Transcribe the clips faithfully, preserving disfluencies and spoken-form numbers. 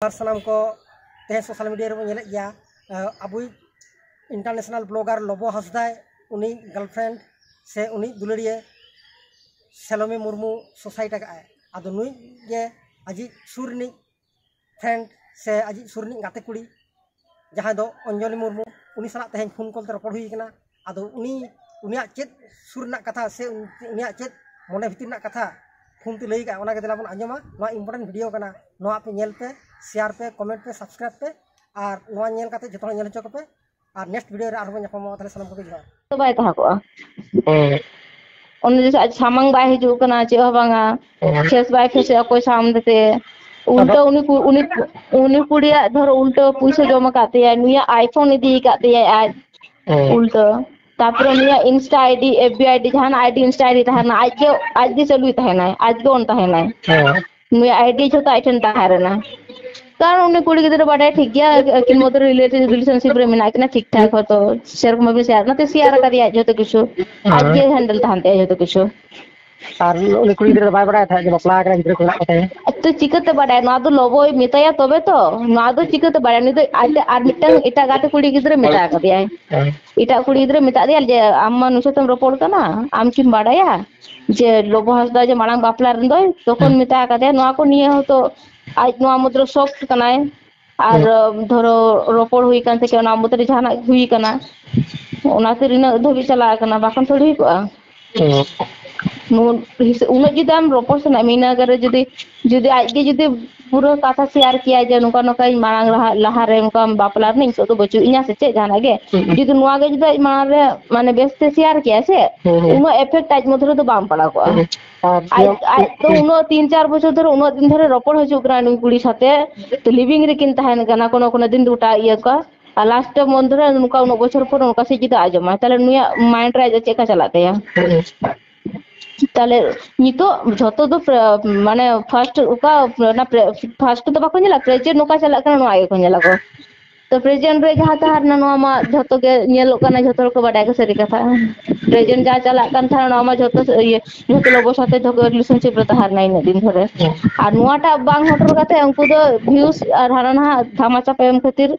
ᱟᱨ ᱥᱟᱱᱟᱢ ᱠᱚ ᱛᱮᱦᱮᱧ ᱥᱳᱥᱟᱞ ᱢᱤᱰᱤᱭᱟ ᱨᱮᱵᱚᱱ ᱧᱮᱞᱮᱫ ᱜᱮᱭᱟ, ᱟᱵᱚᱭᱤᱡ ᱤᱱᱴᱟᱨᱱᱮᱥᱱᱟᱞ ᱵᱞᱚᱜᱟᱨ ᱞᱚᱵᱚ ᱦᱟᱸᱥᱫᱟᱭ, ᱩᱱᱤ ᱜᱟᱨᱞᱯᱷᱨᱮᱱᱰ ᱥᱮ ᱩᱱᱤ ᱫᱩᱞᱟᱹᱲᱤᱭᱟᱹ ᱥᱮᱞᱚᱢᱤ ᱢᱩᱨᱢᱩ ᱥᱩᱥᱟᱭᱤᱰ ᱟᱠᱟᱫᱼᱟᱭ᱾ ᱟᱫᱚ ᱱᱩᱭ ᱜᱮ ᱟᱡᱤᱡ ᱥᱩᱨ ᱨᱤᱱᱤᱡ ᱯᱷᱨᱮᱱᱰ ᱥᱮ ᱟᱡᱤᱡ ᱥᱩᱨ ᱨᱤᱱᱤᱡ ᱜᱟᱛᱮ ᱠᱩᱲᱤ, ᱡᱟᱦᱟᱸᱭ ᱫᱚ ᱚᱧᱡᱚᱞᱤ ᱢᱩᱨᱢᱩ, ᱩᱱᱤ ᱥᱟᱞᱟᱜ ᱛᱮᱦᱮᱧ ᱯᱷᱳᱱ ᱠᱚᱞ ᱛᱮ ᱨᱚᱯᱚᱲ ᱦᱩᱭ ᱠᱟᱱᱟ᱾ ᱟᱫᱚ ᱩᱱᱤ, ᱩᱱᱤᱭᱟᱜ ᱪᱮᱫ ᱥᱩᱨ ᱨᱮᱱᱟᱜ ᱠᱟᱛᱷᱟ ᱥᱮ ᱩᱱᱤᱭᱟᱜ ᱪᱮᱫ ᱢᱚᱱᱮ ᱵᱷᱤᱛᱤᱨ ᱨᱮᱱᱟᱜ ᱠᱟᱛᱷᱟ ᱯᱷᱳᱱ ᱛᱮ ᱞᱟᱹᱭ ᱠᱟᱜᱼᱟ, ᱚᱱᱟ ᱜᱮ ᱫᱮᱞᱟ ᱵᱚᱱ ᱟᱸᱡᱚᱢᱟ᱾ ᱱᱚᱣᱟ ᱤᱢᱯᱚᱨᱴᱮᱱᱴ ᱵᱷᱤᱰᱤᱭᱳ ᱠᱟᱱᱟ, ᱱᱚᱣᱟ ᱟᱯᱮ ᱧᱮᱞ ᱯᱮ, ᱥᱮᱭᱟᱨ ᱯᱮ, ᱠᱚᱢᱮᱱᱴ ᱯᱮ, ᱥᱟᱵᱥᱠᱨᱟᱭᱤᱵ ᱯᱮ, ᱟᱨ ᱱᱚᱣᱟ ᱧᱮᱞ ᱠᱟᱛᱮ ᱡᱚᱛᱚ ᱦᱚᱲ ᱧᱮᱞ ᱦᱚᱪᱚ ᱠᱚᱯᱮ᱾ ᱟᱨ ᱱᱮᱠᱥᱴ ᱵᱷᱤᱰᱤᱭᱳ ᱨᱮ ᱟᱨᱦᱚᱸ ᱵᱚᱱ ᱧᱟᱯᱟᱢᱚᱜᱼᱟ᱾ ᱛᱟᱦᱚᱞᱮ ᱥᱟᱱᱟᱢ ᱠᱚᱜᱮ ᱡᱚᱦᱟᱨ᱾ ᱫᱚ ᱵᱟᱭ ᱛᱟᱦᱮᱸ ᱠᱚᱜᱼᱟ᱾ ᱦᱮᱸ᱾ ᱚᱱᱮ ᱡᱮ ᱟᱡ ᱥᱟᱢᱟᱝ ᱵᱟᱭ ᱦᱤᱡᱩᱜ ᱠᱟᱱᱟ, ᱪᱮᱫ ᱦᱚᱸ ᱵᱟᱝᱟ᱾ ᱦᱮᱸ᱾ ᱯᱷᱮᱥ ᱵᱟᱭ ᱯᱷᱮᱥᱮᱜᱼᱟ ᱚᱠᱚᱭ ᱥᱟᱢᱟᱝ ᱛᱮ᱾ ᱩᱞᱴᱟᱹ ᱟᱫᱚ ᱩᱱᱤ ᱠᱩ-, ᱩᱱᱤ, ᱩᱱᱤ ᱠᱩᱲᱤᱭᱟᱜ ᱫᱷᱚᱨᱚ ᱩᱞᱴᱟᱹ ᱯᱩᱭᱥᱟᱹ ᱡᱚᱢ ᱟᱠᱟᱫ ᱛᱟᱭᱟᱭ, ᱱᱩᱭᱟᱜ iPhone ᱤᱫᱤ ᱟᱠᱟᱫ ᱛᱟᱭᱟᱭ ᱟᱡ᱾ ᱦᱮᱸ᱾ ᱩᱞᱴᱟᱹ᱾ ᱛᱟᱯᱚᱨᱮ ᱱᱩᱭᱟᱜ Insta ID, FB ID, ᱡᱟᱦᱟᱱᱟᱜ ID, Insta ID ᱛᱟᱦᱮᱱᱟ, ᱟᱡ ᱜᱮ, ᱟᱡ ᱜᱮ ᱪᱟᱹᱞᱩᱭ ᱛᱟᱦᱮᱱᱟᱭ, ᱟᱡ ᱜᱮ on ᱛᱟᱦᱮᱱᱟᱭ᱾ ᱦᱮᱸ᱾ ᱱᱩᱭᱟᱜ ID ᱡᱷᱚᱛᱚ ᱟᱡ ᱴᱷᱮᱱ ᱛᱟᱦᱮᱸ ᱞᱮᱱᱟ᱾ ᱠᱟᱨᱚᱱ ᱩᱱᱤ ᱠᱩᱲᱤ ᱜᱤᱫᱽᱨᱟᱹ ᱵᱟᱰᱟᱭ ᱴᱷᱤᱠ ᱜᱮᱭᱟ, ᱟᱹᱠᱤᱱ ᱢᱚᱫᱽᱫᱷᱮ ᱨᱮ ᱨᱤᱞᱮᱴᱤᱵᱷ ᱨᱤᱞᱮᱥᱚᱱᱥᱤᱯ ᱨᱮ ᱢᱮᱱᱟᱜ ᱠᱤᱱᱟ, ᱴᱷᱤᱠ ᱴᱷᱟᱠ ᱦᱚᱭᱛᱳ ᱥᱮᱨᱚᱠᱚᱢ ᱵᱷᱟᱵᱮ ᱥᱮᱭᱟᱨ, ᱚᱱᱟᱛᱮ ᱥᱮᱭᱟᱨ ᱟᱠᱟᱫᱮᱭᱟ ᱟᱡ ᱡᱷᱚᱛᱚ ᱠᱤᱪᱷᱩ᱾ ᱟᱡ ᱜᱮ ᱦᱮᱸᱰᱮᱞ ᱛᱟᱦᱮᱱ ᱛᱟᱭᱟ ᱡᱷᱚᱛᱚ ᱠᱤᱪᱷᱩ᱾ ᱟᱨ ᱩᱱᱤ ᱠᱩᱲᱤ ᱜᱤᱫᱽᱨᱟᱹ ᱫᱚ ᱵᱟᱭ ᱵᱟᱲᱟᱭ ᱛᱟᱦᱮᱸᱫ ᱡᱮ ᱵᱟᱯᱞᱟ ᱟᱠᱟᱱᱟ, ᱜᱤᱫᱽᱨᱟᱹ ᱠᱚ ᱢᱮᱱᱟᱜ ᱠᱚ ᱛᱟᱭᱟ? ᱛᱚ ᱪᱤᱠᱟᱹᱛᱮ ᱵᱟᱰᱟᱭᱟ? ᱱᱚᱣᱟ ᱫᱚ ᱞᱚᱵᱚᱭ ᱢᱮᱛᱟᱭᱟ ᱛᱚᱵᱮ ᱛᱚ᱾ ᱱᱚᱣᱟ ᱫᱚ ᱪᱤᱠᱟᱹᱛᱮ ᱵᱟᱰᱟᱭᱟ? ᱩᱱᱤ ᱫᱚ ᱟᱡ ᱟᱨ ᱢᱤᱫᱴᱟᱝ ᱮᱴᱟᱜ ᱜᱟᱛᱮ ᱠᱩᱲᱤ ᱜᱤᱫᱽᱨᱟᱹ ᱢᱮᱛᱟ ᱟᱠᱟᱫᱮᱭᱟᱭ᱾ ᱦᱮᱸ᱾ ᱮᱴᱟᱜ ᱠᱩᱲᱤ ᱜᱤᱫᱽᱨᱟᱹ ᱢᱮᱛᱟ ᱫᱮᱭᱟ ᱡᱮ, "ᱟᱢ ᱢᱟ ᱱᱩᱭ ᱥᱟᱛᱮᱢ ᱨᱚᱯᱚᱲ ᱠᱟᱱᱟ, ᱟᱢ ᱠᱤᱢ ᱵᱟᱰᱟᱭᱟ ᱡᱮ ᱞᱚᱵᱚ ᱦᱟᱸᱥᱫᱟ ᱡᱮ ᱢᱟᱲᱟᱝ ᱵᱟᱯᱞᱟ ᱨᱮᱱ ᱫᱚᱭ?" ᱛᱚᱠᱷᱚᱱ ᱦᱮᱸ᱾ ᱢᱮᱛᱟ ᱟᱠᱟᱫᱮᱭᱟ, ᱱᱚᱣᱟ ᱠᱚ ᱱᱤᱭᱟᱹ ᱦᱚᱸᱛᱚ ᱟᱡ ᱱᱚᱣᱟ ᱢᱩᱫᱽᱨᱮ ᱥᱚᱠᱴ ᱠᱟᱱᱟᱭ᱾ ᱟᱨ, ᱦᱮᱸ᱾ ᱫᱷᱚᱨᱚ, ᱨᱚᱯᱚᱲ ᱦᱩᱭ ᱠᱟᱱ ᱛᱟᱹᱠᱤᱱᱟ, ᱚᱱᱟ ᱢᱩᱫᱽᱨᱮ ᱡᱟᱦᱟᱱᱟᱜ ᱦᱩᱭ ᱠᱟᱱᱟ, ᱚᱱᱟ ᱠᱷᱟᱹᱛᱤᱨ ᱤᱱᱟᱹᱜ ᱫᱷᱟᱹᱵᱤᱡ ᱪᱟᱞᱟᱣ ᱠᱟᱱᱟ, ᱵᱟᱠᱷᱟᱱ ᱛᱷᱚᱲᱤ ᱦᱩᱭ ᱠᱚᱜᱼᱟ᱾ ᱦᱮᱸ᱾ ᱱᱩᱱ-, ᱩᱱᱟᱹᱜ ᱡᱩᱫᱤ ᱟᱢ ᱨᱚᱯᱚᱲ ᱥᱟᱱᱟᱭᱮᱫ ᱢᱮᱭᱟ, ᱤᱱᱟᱹ ᱟᱜᱟᱨ ᱨᱮ ᱡᱩᱫᱤ, ᱡᱩᱫᱤ ᱟᱡ ᱜᱮ ᱡᱩᱫᱤ ᱯᱩᱨᱟᱹ ᱠᱟᱛᱷᱟ ᱥᱮᱭᱟᱨ ᱠᱮᱭᱟᱭ ᱡᱮ ᱱᱚᱝᱠᱟ ᱱᱚᱝᱠᱟ ᱤᱧ ᱢᱟᱲᱟᱝ ᱞᱟᱦᱟ, ᱞᱟᱦᱟ ᱨᱮ ᱱᱚᱝᱠᱟ ᱵᱟᱯᱞᱟ ᱨᱮᱱᱟᱜ ᱱᱤᱛᱚᱜ ᱫᱚ ᱵᱟᱹᱪᱩᱜ ᱤᱧᱟ ᱥᱮ ᱪᱮᱫ ᱡᱟᱦᱟᱱᱟᱜ ᱜᱮ, ᱦᱩᱸ, ᱦᱩᱸ᱾ ᱡᱩᱫᱤ ᱱᱚᱣᱟ ᱜᱮ ᱡᱩᱫᱤ ᱟᱡ ᱢᱟᱲᱟᱝ ᱨᱮ ᱢᱟᱱᱮ ᱵᱮᱥ ᱛᱮ ᱥᱮᱭᱟᱨ ᱠᱮᱭᱟᱭ ᱥᱮ, ᱦᱩᱸ, ᱦᱩᱸ᱾ ᱩᱱᱟᱹᱜ ᱮᱯᱷᱮᱠᱴ ᱟᱡ ᱢᱚᱫᱽᱫᱷᱮ ᱨᱮᱫᱚ ᱵᱟᱝ ᱯᱟᱲᱟᱣ ᱠᱚᱜᱼᱟ᱾ ᱦᱩᱸ, ᱦᱩᱸ᱾ ᱟᱨ ᱟᱡ, ᱤᱭᱟᱹ, ᱟᱡ ᱛᱚ ᱦᱩᱸ᱾ ᱩᱱᱟᱹᱜ ᱛᱤᱱ ᱪᱟᱨ ᱵᱚᱪᱷᱚᱨ ᱫᱷᱚᱨᱮ, ᱩᱱᱟᱹᱜ ᱫᱤᱱ ᱫᱷᱚᱨᱮ ᱨᱚᱯᱚᱲ ᱦᱤᱡᱩᱜ ᱠᱟᱱᱟ ᱱᱩᱭ ᱠᱩᱲᱤ ᱥᱟᱛᱮ, ᱛᱚ ᱞᱤᱵᱷᱤᱝ ᱨᱮᱠᱤᱱ ᱛᱟᱦᱮᱱ ᱠᱟᱱᱟ, ᱠᱳᱱᱳ ᱠᱳᱱᱳ ᱫᱤᱱ ᱫᱚ ᱜᱚᱴᱟ ᱤᱭᱟᱹ ᱠᱚ, ᱟᱨ ᱞᱟᱥᱴ ᱢᱚᱫᱽᱫᱷᱮ ᱨᱮ ᱱᱚᱝᱠᱟ ᱩᱱᱟᱹᱜ ᱵᱚᱪᱷᱚᱨ ᱯᱚᱨ ᱱᱚᱝᱠᱟ ᱥᱮ ᱪᱮᱫᱟᱜ ᱟᱸᱡᱚᱢᱟ? ᱛᱟᱦᱞᱮ ᱱᱩᱭᱟᱜ ᱢᱟᱭᱤᱱᱰ ᱨᱮ ᱟᱡ ᱪᱮᱫ ᱞᱮᱠᱟ ᱪᱟᱞᱟᱜ ᱛᱟᱭᱟ? ᱦᱩᱸ᱾ ᱛᱟᱦᱞᱮ ᱱᱤᱛᱚᱜ ᱡᱷᱚᱛᱚ ᱫᱚ ᱯᱨᱮ-, ᱢᱟᱱᱮ ᱯᱷᱟᱥᱴ ᱚᱠᱟ, ᱚᱱᱟ ᱯᱨᱮ-, ᱯᱷᱟᱥᱴ ᱫᱚ ᱵᱟᱠᱚ ᱧᱮᱞᱟ, ᱯᱨᱮᱡᱮᱱᱴ ᱚᱠᱟ ᱪᱟᱞᱟᱜ ᱠᱟᱱᱟ ᱱᱚᱣᱟ ᱜᱮᱠᱚ ᱧᱮᱞᱟ ᱠᱚ᱾ ᱛᱚ ᱯᱨᱮᱡᱮᱱᱴ ᱨᱮ ᱡᱟᱦᱟᱸ ᱛᱟᱦᱮᱸ ᱞᱮᱱᱟ ᱱᱚᱣᱟ ᱢᱟ ᱡᱷᱚᱛᱚ ᱜᱮ ᱧᱮᱞᱚᱜ ᱠᱟᱱᱟ, ᱡᱷᱚᱛᱚ ᱦᱚᱲ ᱠᱚ ᱵᱟᱰᱟᱭ ᱜᱮ ᱥᱟᱹᱨᱤ ᱠᱟᱛᱷᱟ᱾ ᱯᱨᱮᱡᱮᱱᱴ ᱡᱟ ᱪᱟᱞᱟᱜ ᱠᱟᱱ ᱛᱟᱦᱮᱸᱱᱟ, ᱚᱱᱟ ᱢᱟ ᱡᱷᱚᱛᱚ ᱤᱭᱟᱹ, ᱡᱷᱚᱛᱚ ᱞᱚᱵᱚ ᱥᱟᱛᱮ ᱡᱷᱚᱛᱚ ᱨᱤᱞᱮᱥᱚᱱᱥᱤᱯ ᱨᱮ ᱛᱟᱦᱮᱸ ᱞᱮᱱᱟ ᱤᱱᱟᱹᱜ ᱫᱤᱱ ᱫᱷᱚᱨᱮ᱾ ᱟᱨ ᱱᱚᱣᱟᱴᱟᱜ ᱵᱟᱝ ᱦᱚᱴᱚᱨ ᱠᱟᱛᱮ ᱩᱱᱠᱩ ᱫᱚ ᱵᱷᱤᱭᱩᱥ ᱟᱨ ᱦᱟᱱᱟ ᱱᱟᱦᱟᱜ ᱫᱷᱟᱢᱟᱪᱟᱯᱟ ᱮᱢ ᱠᱷᱟᱹᱛᱤᱨ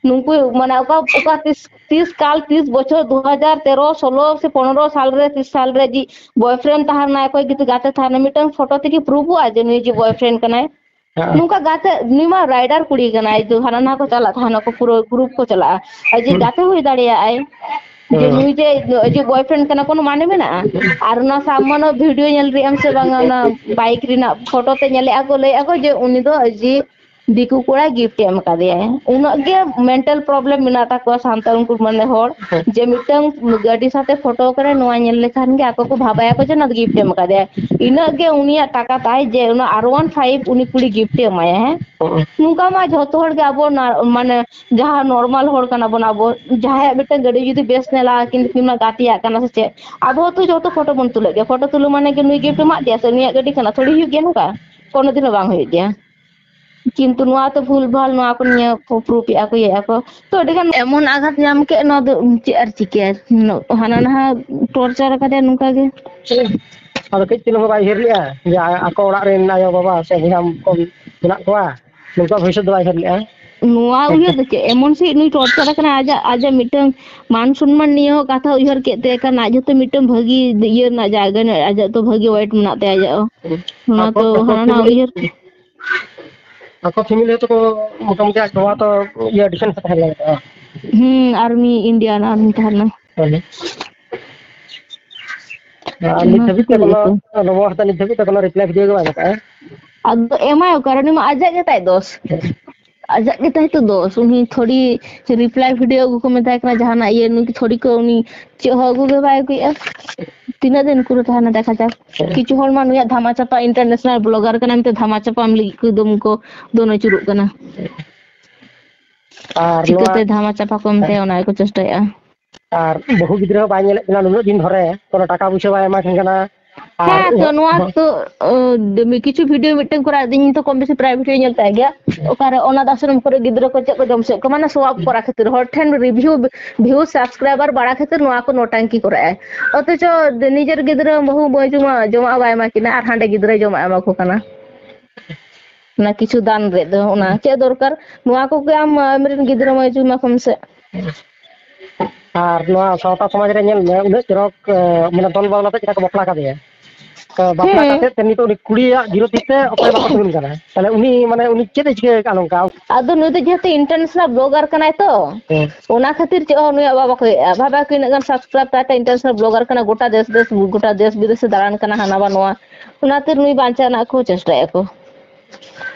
ᱱᱩᱠᱩ ᱢᱟᱱᱮ ᱚᱠᱟ, ᱚᱠᱟ ᱛᱤᱥ, ᱛᱤᱥ ᱠᱟᱞ, ᱛᱤᱥ ᱵᱚᱪᱷᱚᱨ, ᱫᱩ ᱦᱟᱡᱟᱨ ᱛᱮᱨᱚ, ᱥᱳᱞᱳ ᱥᱮ ᱯᱚᱱᱨᱚ ᱥᱟᱞ ᱨᱮ, ᱛᱤᱥ ᱥᱟᱞ ᱨᱮ ᱡᱤ ᱵᱚᱭᱯᱷᱨᱮᱱᱰ ᱛᱟᱦᱮᱸ ᱞᱮᱱᱟ, ᱚᱠᱚᱭ ᱜᱤᱫᱽᱨᱟᱹ ᱜᱟᱛᱮ ᱛᱟᱦᱮᱸ ᱞᱮᱱᱟ, ᱢᱤᱫᱴᱟᱝ ᱯᱷᱳᱴᱳ ᱛᱮᱜᱮ ᱯᱨᱩᱯᱷᱚᱜᱼᱟ ᱡᱮ ᱱᱩᱭ ᱡᱮ ᱵᱚᱭᱯᱷᱨᱮᱱᱰ ᱠᱟᱱᱟᱭ᱾ ᱦᱮᱸ᱾ ᱱᱚᱝᱠᱟ ᱜᱟᱛᱮ, ᱱᱩᱭ ᱢᱟ ᱨᱟᱭᱰᱟᱨ ᱠᱩᱲᱤ ᱠᱟᱱᱟᱭ, ᱡᱮ ᱦᱟᱱᱟ ᱱᱟᱣᱟ ᱠᱚ ᱪᱟᱞᱟᱜ ᱛᱟᱦᱮᱱᱟ, ᱠᱚ ᱯᱩᱨᱟᱹ ᱜᱨᱩᱯ ᱠᱚ ᱪᱟᱞᱟᱜᱼᱟ᱾ ᱟᱨ ᱡᱮ ᱦᱩᱸ᱾ ᱜᱟᱛᱮ ᱦᱩᱭ ᱫᱟᱲᱮᱭᱟᱜᱼᱟᱭ, ᱡᱮ ᱦᱩᱸ᱾ ᱱᱩᱭ ᱡᱮ, ᱡᱮ ᱵᱚᱭᱯᱷᱨᱮᱱᱰ ᱠᱟᱱᱟ, ᱠᱳᱱᱳ ᱢᱟᱱᱮ ᱢᱮᱱᱟᱜᱼᱟ? ᱟᱨ ᱚᱱᱟ ᱥᱟᱵ ᱢᱟᱱᱮ ᱵᱷᱤᱰᱤᱭᱳ ᱧᱮᱞ ᱨᱮᱭᱟᱜ ᱮᱢ ᱥᱮ ᱵᱟᱝᱟ, ᱚᱱᱟ ᱵᱟᱭᱤᱠ ᱨᱮᱱᱟᱜ ᱯᱷᱳᱴᱳ ᱛᱮ ᱧᱮᱞᱮᱜᱼᱟ ᱠᱚ, ᱞᱟᱹᱭᱮᱜᱼᱟ ᱠᱚ ᱡᱮ ᱩᱱᱤ ᱫᱚ ᱡᱮ ᱫᱤᱠᱩ ᱠᱚᱲᱟ ᱜᱤᱯᱷᱴ ᱮ ᱮᱢ ᱠᱟᱫᱮᱭᱟᱭ᱾ ᱩᱱᱟᱹᱜ ᱜᱮ ᱢᱮᱱᱴᱟᱞ ᱯᱨᱚᱵᱞᱮᱢ ᱢᱮᱱᱟᱜ ᱛᱟᱠᱚᱣᱟ ᱥᱟᱱᱛᱟᱲ ᱩᱱᱠᱩ ᱢᱟᱱᱮ ᱦᱚᱲ, ᱡᱮ ᱢᱤᱫᱴᱟᱝ ᱜᱟᱹᱰᱤ ᱥᱟᱛᱮ ᱯᱷᱳᱴᱳ ᱠᱟᱱᱟᱭ, ᱱᱚᱣᱟ ᱧᱮᱞ ᱞᱮᱠᱷᱟᱱ ᱜᱮ ᱟᱠᱚ ᱠᱚ ᱵᱷᱟᱵᱟᱭᱟᱠᱚ ᱡᱮ ᱱᱚᱣᱟ ᱫᱚ ᱜᱤᱯᱷᱴ ᱮ ᱮᱢ ᱠᱟᱫᱮᱭᱟ᱾ ᱤᱱᱟᱹᱜ ᱜᱮ ᱩᱱᱤᱭᱟᱜ ᱴᱟᱠᱟ ᱛᱟᱭ ᱡᱮ ᱚᱱᱟ ᱟᱨ ᱚᱣᱟᱱ ᱯᱷᱟᱭᱤᱵᱷ ᱩᱱᱤ ᱠᱩᱲᱤ ᱜᱤᱯᱷᱴ ᱮ ᱮᱢᱟᱭᱟ, ᱦᱮᱸ? ᱦᱩᱸ᱾ ᱱᱚᱝᱠᱟ ᱢᱟ ᱡᱷᱚᱛᱚ ᱦᱚᱲ ᱜᱮ ᱟᱵᱚ ᱱᱟ-, ᱢᱟᱱᱮ ᱡᱟᱦᱟᱸ ᱱᱚᱨᱢᱟᱞ ᱦᱚᱲ ᱠᱟᱱᱟ ᱵᱚᱱ ᱟᱵᱚ, ᱡᱟᱦᱟᱸᱭᱟᱜ ᱢᱤᱫᱴᱟᱝ ᱜᱟᱹᱰᱤ ᱡᱩᱫᱤ ᱵᱮᱥ ᱧᱮᱞᱟ, ᱠᱤᱱᱛᱩ ᱠᱤᱢᱵᱟ ᱜᱟᱛᱮᱭᱟᱜ ᱠᱟᱱᱟ ᱥᱮ ᱪᱮᱫ, ᱟᱵᱚ ᱦᱚᱸᱛᱚ ᱡᱷᱚᱛᱚ ᱯᱷᱳᱴᱳ ᱵᱚᱱ ᱛᱩᱞᱟᱹᱜ ᱜᱮᱭᱟ᱾ ᱯᱷᱳᱴᱳ ᱛᱩᱞᱟᱹᱣ ᱢᱟᱱᱮ ᱜᱮ ᱱᱩᱭ ᱜᱤᱯᱷᱴ ᱮᱢᱟᱜ ᱫᱮᱭᱟ ᱥᱮ ᱩᱱᱤᱭᱟᱜ ᱜᱟᱹᱰᱤ ᱠᱟᱱᱟ, ᱛᱷᱚᱲᱤ ᱦᱩᱭᱩᱜ ᱜᱮᱭᱟ ᱱᱚᱝᱠᱟ? ᱠᱳᱱᱳ ᱫᱤᱱ ᱦᱚᱸ ᱵᱟᱝ ᱦᱩᱭᱩᱜ ᱜᱮᱭᱟ᱾ ᱠᱤᱱᱛᱩ ᱱᱚᱣᱟ ᱛᱚ ᱵᱷᱩᱞ ᱵᱷᱟᱞ, ᱱᱚᱣᱟ ᱠᱚ ᱱᱤᱭᱟᱹ ᱠᱚ ᱯᱨᱩᱯᱷ ᱮᱜᱼᱟ ᱠᱚ, ᱤᱭᱟᱹᱭᱮᱜᱼᱟ ᱠᱚ᱾ ᱛᱚ ᱟᱹᱰᱤ ᱜᱟᱱ ᱮᱢᱚᱱ ᱟᱜᱷᱟᱛ ᱧᱟᱢ ᱠᱮᱫ, ᱱᱚᱣᱟ ᱫᱚ ᱪᱮᱫ ᱟᱨ ᱪᱤᱠᱟᱹᱭᱟ? ᱦᱟᱱᱟ ᱱᱟᱦᱟ ᱴᱚᱨᱪᱟᱨ ᱟᱠᱟᱫᱮᱭᱟ ᱱᱚᱝᱠᱟ ᱜᱮ᱾ ᱟᱫᱚ ᱠᱟᱹᱡ ᱪᱩᱞᱩᱝ ᱦᱚᱸ ᱵᱟᱭ ᱩᱭᱦᱟᱹᱨ ᱞᱮᱜᱼᱟ ᱡᱮ ᱟ-, ᱟᱠᱚ ᱚᱲᱟᱜ ᱨᱮᱱ ᱟᱭᱳ ᱵᱟᱵᱟ ᱥᱮ ᱵᱚᱭᱦᱟ ᱠᱚ ᱢᱮᱱᱟᱜ ᱠᱚᱣᱟ, ᱱᱚᱝᱠᱟ ᱵᱷᱚᱵᱤᱥᱥᱚᱛ ᱫᱚ ᱵᱟᱭ ᱩᱭᱦᱟᱹᱨ ᱞᱮᱜᱼᱟ᱾ ᱱᱚᱣᱟ ᱩᱭᱦᱟᱹᱨ ᱫᱚ ᱪᱮᱫ? ᱮᱢᱚᱱ ᱥᱮ ᱱᱩᱭ ᱴᱚᱨᱪᱟᱨ ᱟᱠᱟᱱᱟ, ᱟᱡᱟᱜ, ᱟᱡᱟᱜ ᱢᱤᱫᱴᱟᱝ ᱢᱟᱱ ᱥᱚᱱᱢᱟᱱ ᱱᱤᱭᱮ ᱦᱚᱸ ᱠᱟᱛᱷᱟ ᱩᱭᱦᱟᱹᱨ ᱠᱮᱫ ᱛᱟᱭ ᱠᱷᱟᱱ, ᱟᱡ ᱦᱚᱸᱛᱚ ᱢᱤᱫᱴᱟᱝ ᱵᱷᱟᱹᱜᱤ ᱤᱭᱟᱹ ᱨᱮᱱᱟᱜ ᱡᱟᱭᱜᱟ ᱨᱮᱱᱟᱜ, ᱟᱡᱟᱜ ᱛᱚ ᱵᱷᱟᱹᱜᱤ ᱣᱮᱴ ᱢᱮᱱᱟᱜ ᱛᱟᱭᱟ ᱟᱡᱟᱜ ᱦᱚᱸ᱾ ᱚᱱᱟ ᱟᱠᱚ, ᱛᱚ ᱟᱠᱚ ᱦᱟᱱᱟ ᱱᱟᱣᱟ ᱯᱷᱮᱢᱤᱞᱤ, ᱩᱭᱦᱟᱹᱨ ᱟᱠᱚ ᱯᱷᱮᱢᱤᱞᱤ ᱦᱚᱸᱛᱚ ᱠᱚ ᱢᱚᱴᱟᱢᱩᱴᱤ ᱟᱡ ᱵᱟᱵᱟ ᱛᱚ ᱤᱭᱟᱹ ᱰᱤᱯᱷᱮᱱᱥ ᱨᱮ ᱛᱟᱦᱮᱸ ᱞᱮᱱᱟ᱾ ᱦᱩᱸ, ᱟᱨᱢᱤ, ᱤᱱᱰᱤᱭᱟᱱ ᱟᱨᱢᱤ ᱛᱟᱦᱮᱸ ᱞᱮᱱᱟ᱾ ᱦᱳᱭ᱾ ᱟᱨ ᱱᱤᱛ ᱚᱱᱟ ᱫᱷᱟᱹᱵᱤᱡ ᱛᱮ ᱠᱷᱟᱹᱛᱤᱨ ᱠᱳᱱᱳ, ᱜᱮᱛᱚ᱾ ᱱᱚᱣᱟ ᱦᱟᱛᱟᱣ ᱱᱤᱛ ᱫᱷᱟᱹᱵᱤᱡ ᱛᱮ ᱠᱳᱱᱳ ᱨᱤᱯᱞᱟᱭ ᱵᱷᱤᱰᱤᱭᱳ ᱜᱮ ᱵᱟᱭ ᱮᱢ ᱠᱟᱜᱼᱟ᱾ ᱟᱫᱚ ᱮᱢᱟᱭ ᱚᱠᱟᱨᱮ? ᱩᱱᱤ ᱢᱟ ᱟᱡᱟᱜ ᱜᱮ ᱛᱟᱭ ᱫᱳᱥ᱾ ᱟᱡᱟᱜ ᱜᱮ ᱛᱟᱭ ᱛᱚ ᱫᱳᱥ᱾ ᱩᱱᱤ ᱛᱷᱚᱲᱤ ᱨᱤᱯᱞᱟᱭ ᱵᱷᱤᱰᱤᱭᱳ ᱟᱹᱜᱩ ᱠᱚ ᱢᱮᱛᱟᱭ ᱠᱟᱱᱟ, ᱡᱟᱦᱟᱱᱟᱜ ᱤᱭᱟᱹ, ᱱᱩᱭ ᱛᱷᱚᱲᱤ ᱠᱚ ᱩᱱᱤ ᱪᱮᱫ ᱦᱚᱸ ᱟᱹᱜᱩ ᱜᱮ ᱵᱟᱭ ᱟᱹᱜᱩᱭᱮᱫᱼᱟ᱾ ᱛᱤᱱᱟᱹᱜ ᱫᱤᱱ ᱩᱠᱩᱨᱮ ᱛᱟᱦᱮᱱᱟ ᱫᱮᱠᱷᱟ ᱡᱟᱠ᱾ ᱠᱤᱪᱷᱩ ᱦᱚᱲ ᱢᱟ ᱱᱩᱭᱟᱜ ᱫᱷᱟᱢᱟ ᱪᱟᱯᱟ ᱤᱱᱴᱟᱨᱱᱮᱥᱱᱟᱞ ᱵᱞᱚᱜᱟᱨ ᱠᱟᱱᱟ ᱢᱮᱱᱛᱮ ᱫᱷᱟᱢᱟ ᱪᱟᱯᱟ ᱮᱢ ᱞᱟᱹᱜᱤᱫ ᱠᱚ ᱮᱠᱫᱚᱢ ᱠᱚ ᱫᱚᱱ ᱟᱹᱪᱩᱨᱚᱜ ᱠᱟᱱᱟ᱾ ᱟᱨ ᱱᱚᱣᱟ ᱪᱤᱠᱟᱹᱛᱮ ᱫᱷᱟᱢᱟ ᱪᱟᱯᱟ ᱠᱚ ᱢᱮᱛᱟᱭᱟ, ᱚᱱᱟ ᱜᱮᱠᱚ ᱪᱮᱥᱴᱟᱭᱮᱫᱼᱟ᱾ ᱟᱨ ᱵᱟᱹᱦᱩ ᱜᱤᱫᱽᱨᱟᱹ ᱦᱚᱸ ᱵᱟᱭ ᱧᱮᱞᱮᱫ ᱠᱤᱱᱟ ᱱᱩᱱᱟᱹᱜ ᱫᱤᱱ ᱫᱷᱚᱨᱮ, ᱠᱳᱱᱳ ᱴᱟᱠᱟ ᱯᱩᱭᱥᱟᱹ ᱵᱟᱭ ᱮᱢᱟ ᱠᱤᱱ ᱠᱟᱱᱟ, ᱟᱨ ᱦᱮᱸ ᱛᱚ, ᱱᱚᱣᱟ ᱛᱚ, ᱚ, ᱫᱮᱢᱤ ᱠᱤᱪᱷᱩ ᱵᱷᱤᱰᱤᱭᱳ ᱢᱤᱫᱴᱮᱱ ᱠᱚᱨᱟᱣ ᱫᱤᱧ, ᱤᱧ ᱛᱚ ᱠᱚᱢ ᱵᱮᱥᱤ ᱯᱨᱟᱭ ᱵᱷᱤᱰᱤᱭᱳ ᱧᱮᱞ ᱛᱟᱭ ᱜᱮᱭᱟ᱾ ᱚᱠᱟᱨᱮ ᱚᱱᱟᱛᱷ ᱟᱥᱨᱚᱢ ᱠᱚᱨᱮ ᱜᱤᱫᱽᱨᱟᱹ ᱠᱚ ᱪᱮᱫ ᱠᱚ ᱡᱚᱢ ᱦᱚᱪᱚᱭᱮᱫ ᱠᱚᱣᱟ, ᱢᱟᱱᱮ ᱥᱳ ᱟᱯ ᱠᱚᱨᱟᱣ ᱠᱷᱟᱹᱛᱤᱨ, ᱦᱚᱲ ᱴᱷᱮᱱ ᱨᱤᱵᱷᱤᱭᱩ, ᱵᱷᱤᱭᱩ, ᱥᱟᱵᱥᱠᱨᱟᱭᱵᱟᱨ ᱵᱟᱲᱟ ᱠᱷᱟᱹᱛᱤᱨ ᱱᱚᱣᱟ ᱠᱚ ᱱᱚᱴᱟᱝᱠᱤ ᱠᱚᱨᱟᱣᱮᱫᱼᱟᱭ᱾ ᱚᱛᱷᱚᱪᱚ ᱱᱤᱡᱮᱨ ᱜᱤᱫᱽᱨᱟᱹ ᱵᱟᱹᱦᱩ ᱢᱟᱹᱭ ᱡᱚᱢᱟ-, ᱡᱚᱢᱟᱜ ᱵᱟᱭ ᱮᱢᱟ ᱠᱤᱱᱟ ᱟᱨ ᱦᱟᱸᱰᱮ ᱜᱤᱫᱽᱨᱟᱹᱭ ᱡᱚᱢᱟᱜ ᱮᱢᱟ ᱠᱚ ᱠᱟᱱᱟ᱾ ᱚᱱᱟ ᱠᱤᱪᱷᱩ ᱫᱟᱱ ᱨᱮ ᱫᱚ ᱚᱱᱟ ᱪᱮᱫ ᱫᱚᱨᱠᱟᱨ? ᱱᱚᱣᱟ ᱠᱚᱜᱮ ᱟᱢ, ᱟᱢᱨᱮᱱ ᱜᱤᱫᱽᱨᱟᱹ ᱢᱟᱹᱭ ᱡᱚᱢᱟ ᱠᱚᱢ ᱥᱮ᱾ ᱟᱨ ᱱᱚᱣᱟ ᱥᱟᱶᱛᱟ ᱥᱚᱢᱟᱡᱽ ᱨᱮ ᱧᱮᱞ ᱢᱮ, ᱩᱱᱟᱹᱜ ᱪᱚᱨᱚᱠ, ᱮ, ᱢᱟᱱᱮ ᱫᱚᱞ ᱵᱟᱫᱚᱞ ᱟᱛᱮ ᱪᱮᱫᱟᱜ ᱠᱚ ᱵᱟᱯᱞᱟ ᱠᱟᱫᱮᱭᱟ? ᱛᱚ ᱵᱟᱯᱞᱟ ᱦᱮᱸ᱾ ᱠᱟᱛᱮ ᱛᱮ ᱱᱤᱛᱚᱜ ᱩᱱᱤ ᱠᱩᱲᱤᱭᱟᱜ ᱵᱤᱨᱳᱫᱷᱤ ᱛᱮ ᱚᱠᱚᱭ ᱵᱟᱠᱚ ᱛᱤᱸᱜᱩᱱ ᱠᱟᱱᱟ, ᱛᱟᱦᱞᱮ ᱩᱱᱤ ᱢᱟᱱᱮ ᱩᱱᱤ ᱪᱮᱫ ᱮ ᱪᱤᱠᱟᱹ ᱟᱠᱟᱫ ᱱᱚᱝᱠᱟ? ᱟᱫᱚ ᱱᱩᱭ ᱫᱚ ᱡᱮᱦᱮᱛᱩ ᱤᱱᱴᱟᱨᱱᱮᱥᱱᱟᱞ ᱵᱞᱚᱜᱟᱨ ᱠᱟᱱᱟᱭ ᱛᱚ, ᱦᱮᱸ᱾ ᱚᱱᱟ ᱠᱷᱟᱹᱛᱤᱨ ᱪᱮᱫ ᱦᱚᱸ ᱱᱩᱭᱟᱜ ᱵᱟᱵᱟ ᱠᱚ ᱦᱮᱡᱼᱟ᱾ ᱵᱷᱟᱵᱟ ᱠᱚ ᱤᱱᱟᱹᱜ ᱜᱟᱱ ᱥᱟᱵᱥᱠᱨᱟᱭᱤᱵ ᱛᱟᱭ ᱛᱮ, ᱤᱱᱴᱟᱨᱱᱮᱥᱱᱟᱞ ᱵᱞᱚᱜᱟᱨ ᱠᱟᱱᱟ, ᱜᱚᱴᱟ ᱫᱮᱥ ᱫᱮᱥ, ᱜᱚᱴᱟ ᱫᱮᱥ ᱵᱤᱫᱮᱥ ᱮ ᱫᱟᱬᱟᱱ ᱠᱟᱱᱟ, ᱦᱟᱱᱟ ᱵᱟ ᱱᱚᱣᱟ, ᱚᱱᱟᱛᱮ ᱱᱩᱭ ᱵᱟᱧᱪᱟᱣ ᱨᱮᱱᱟᱜ ᱠᱚ ᱪᱮᱥᱴᱟᱭᱮᱫᱼᱟ ᱠᱚ᱾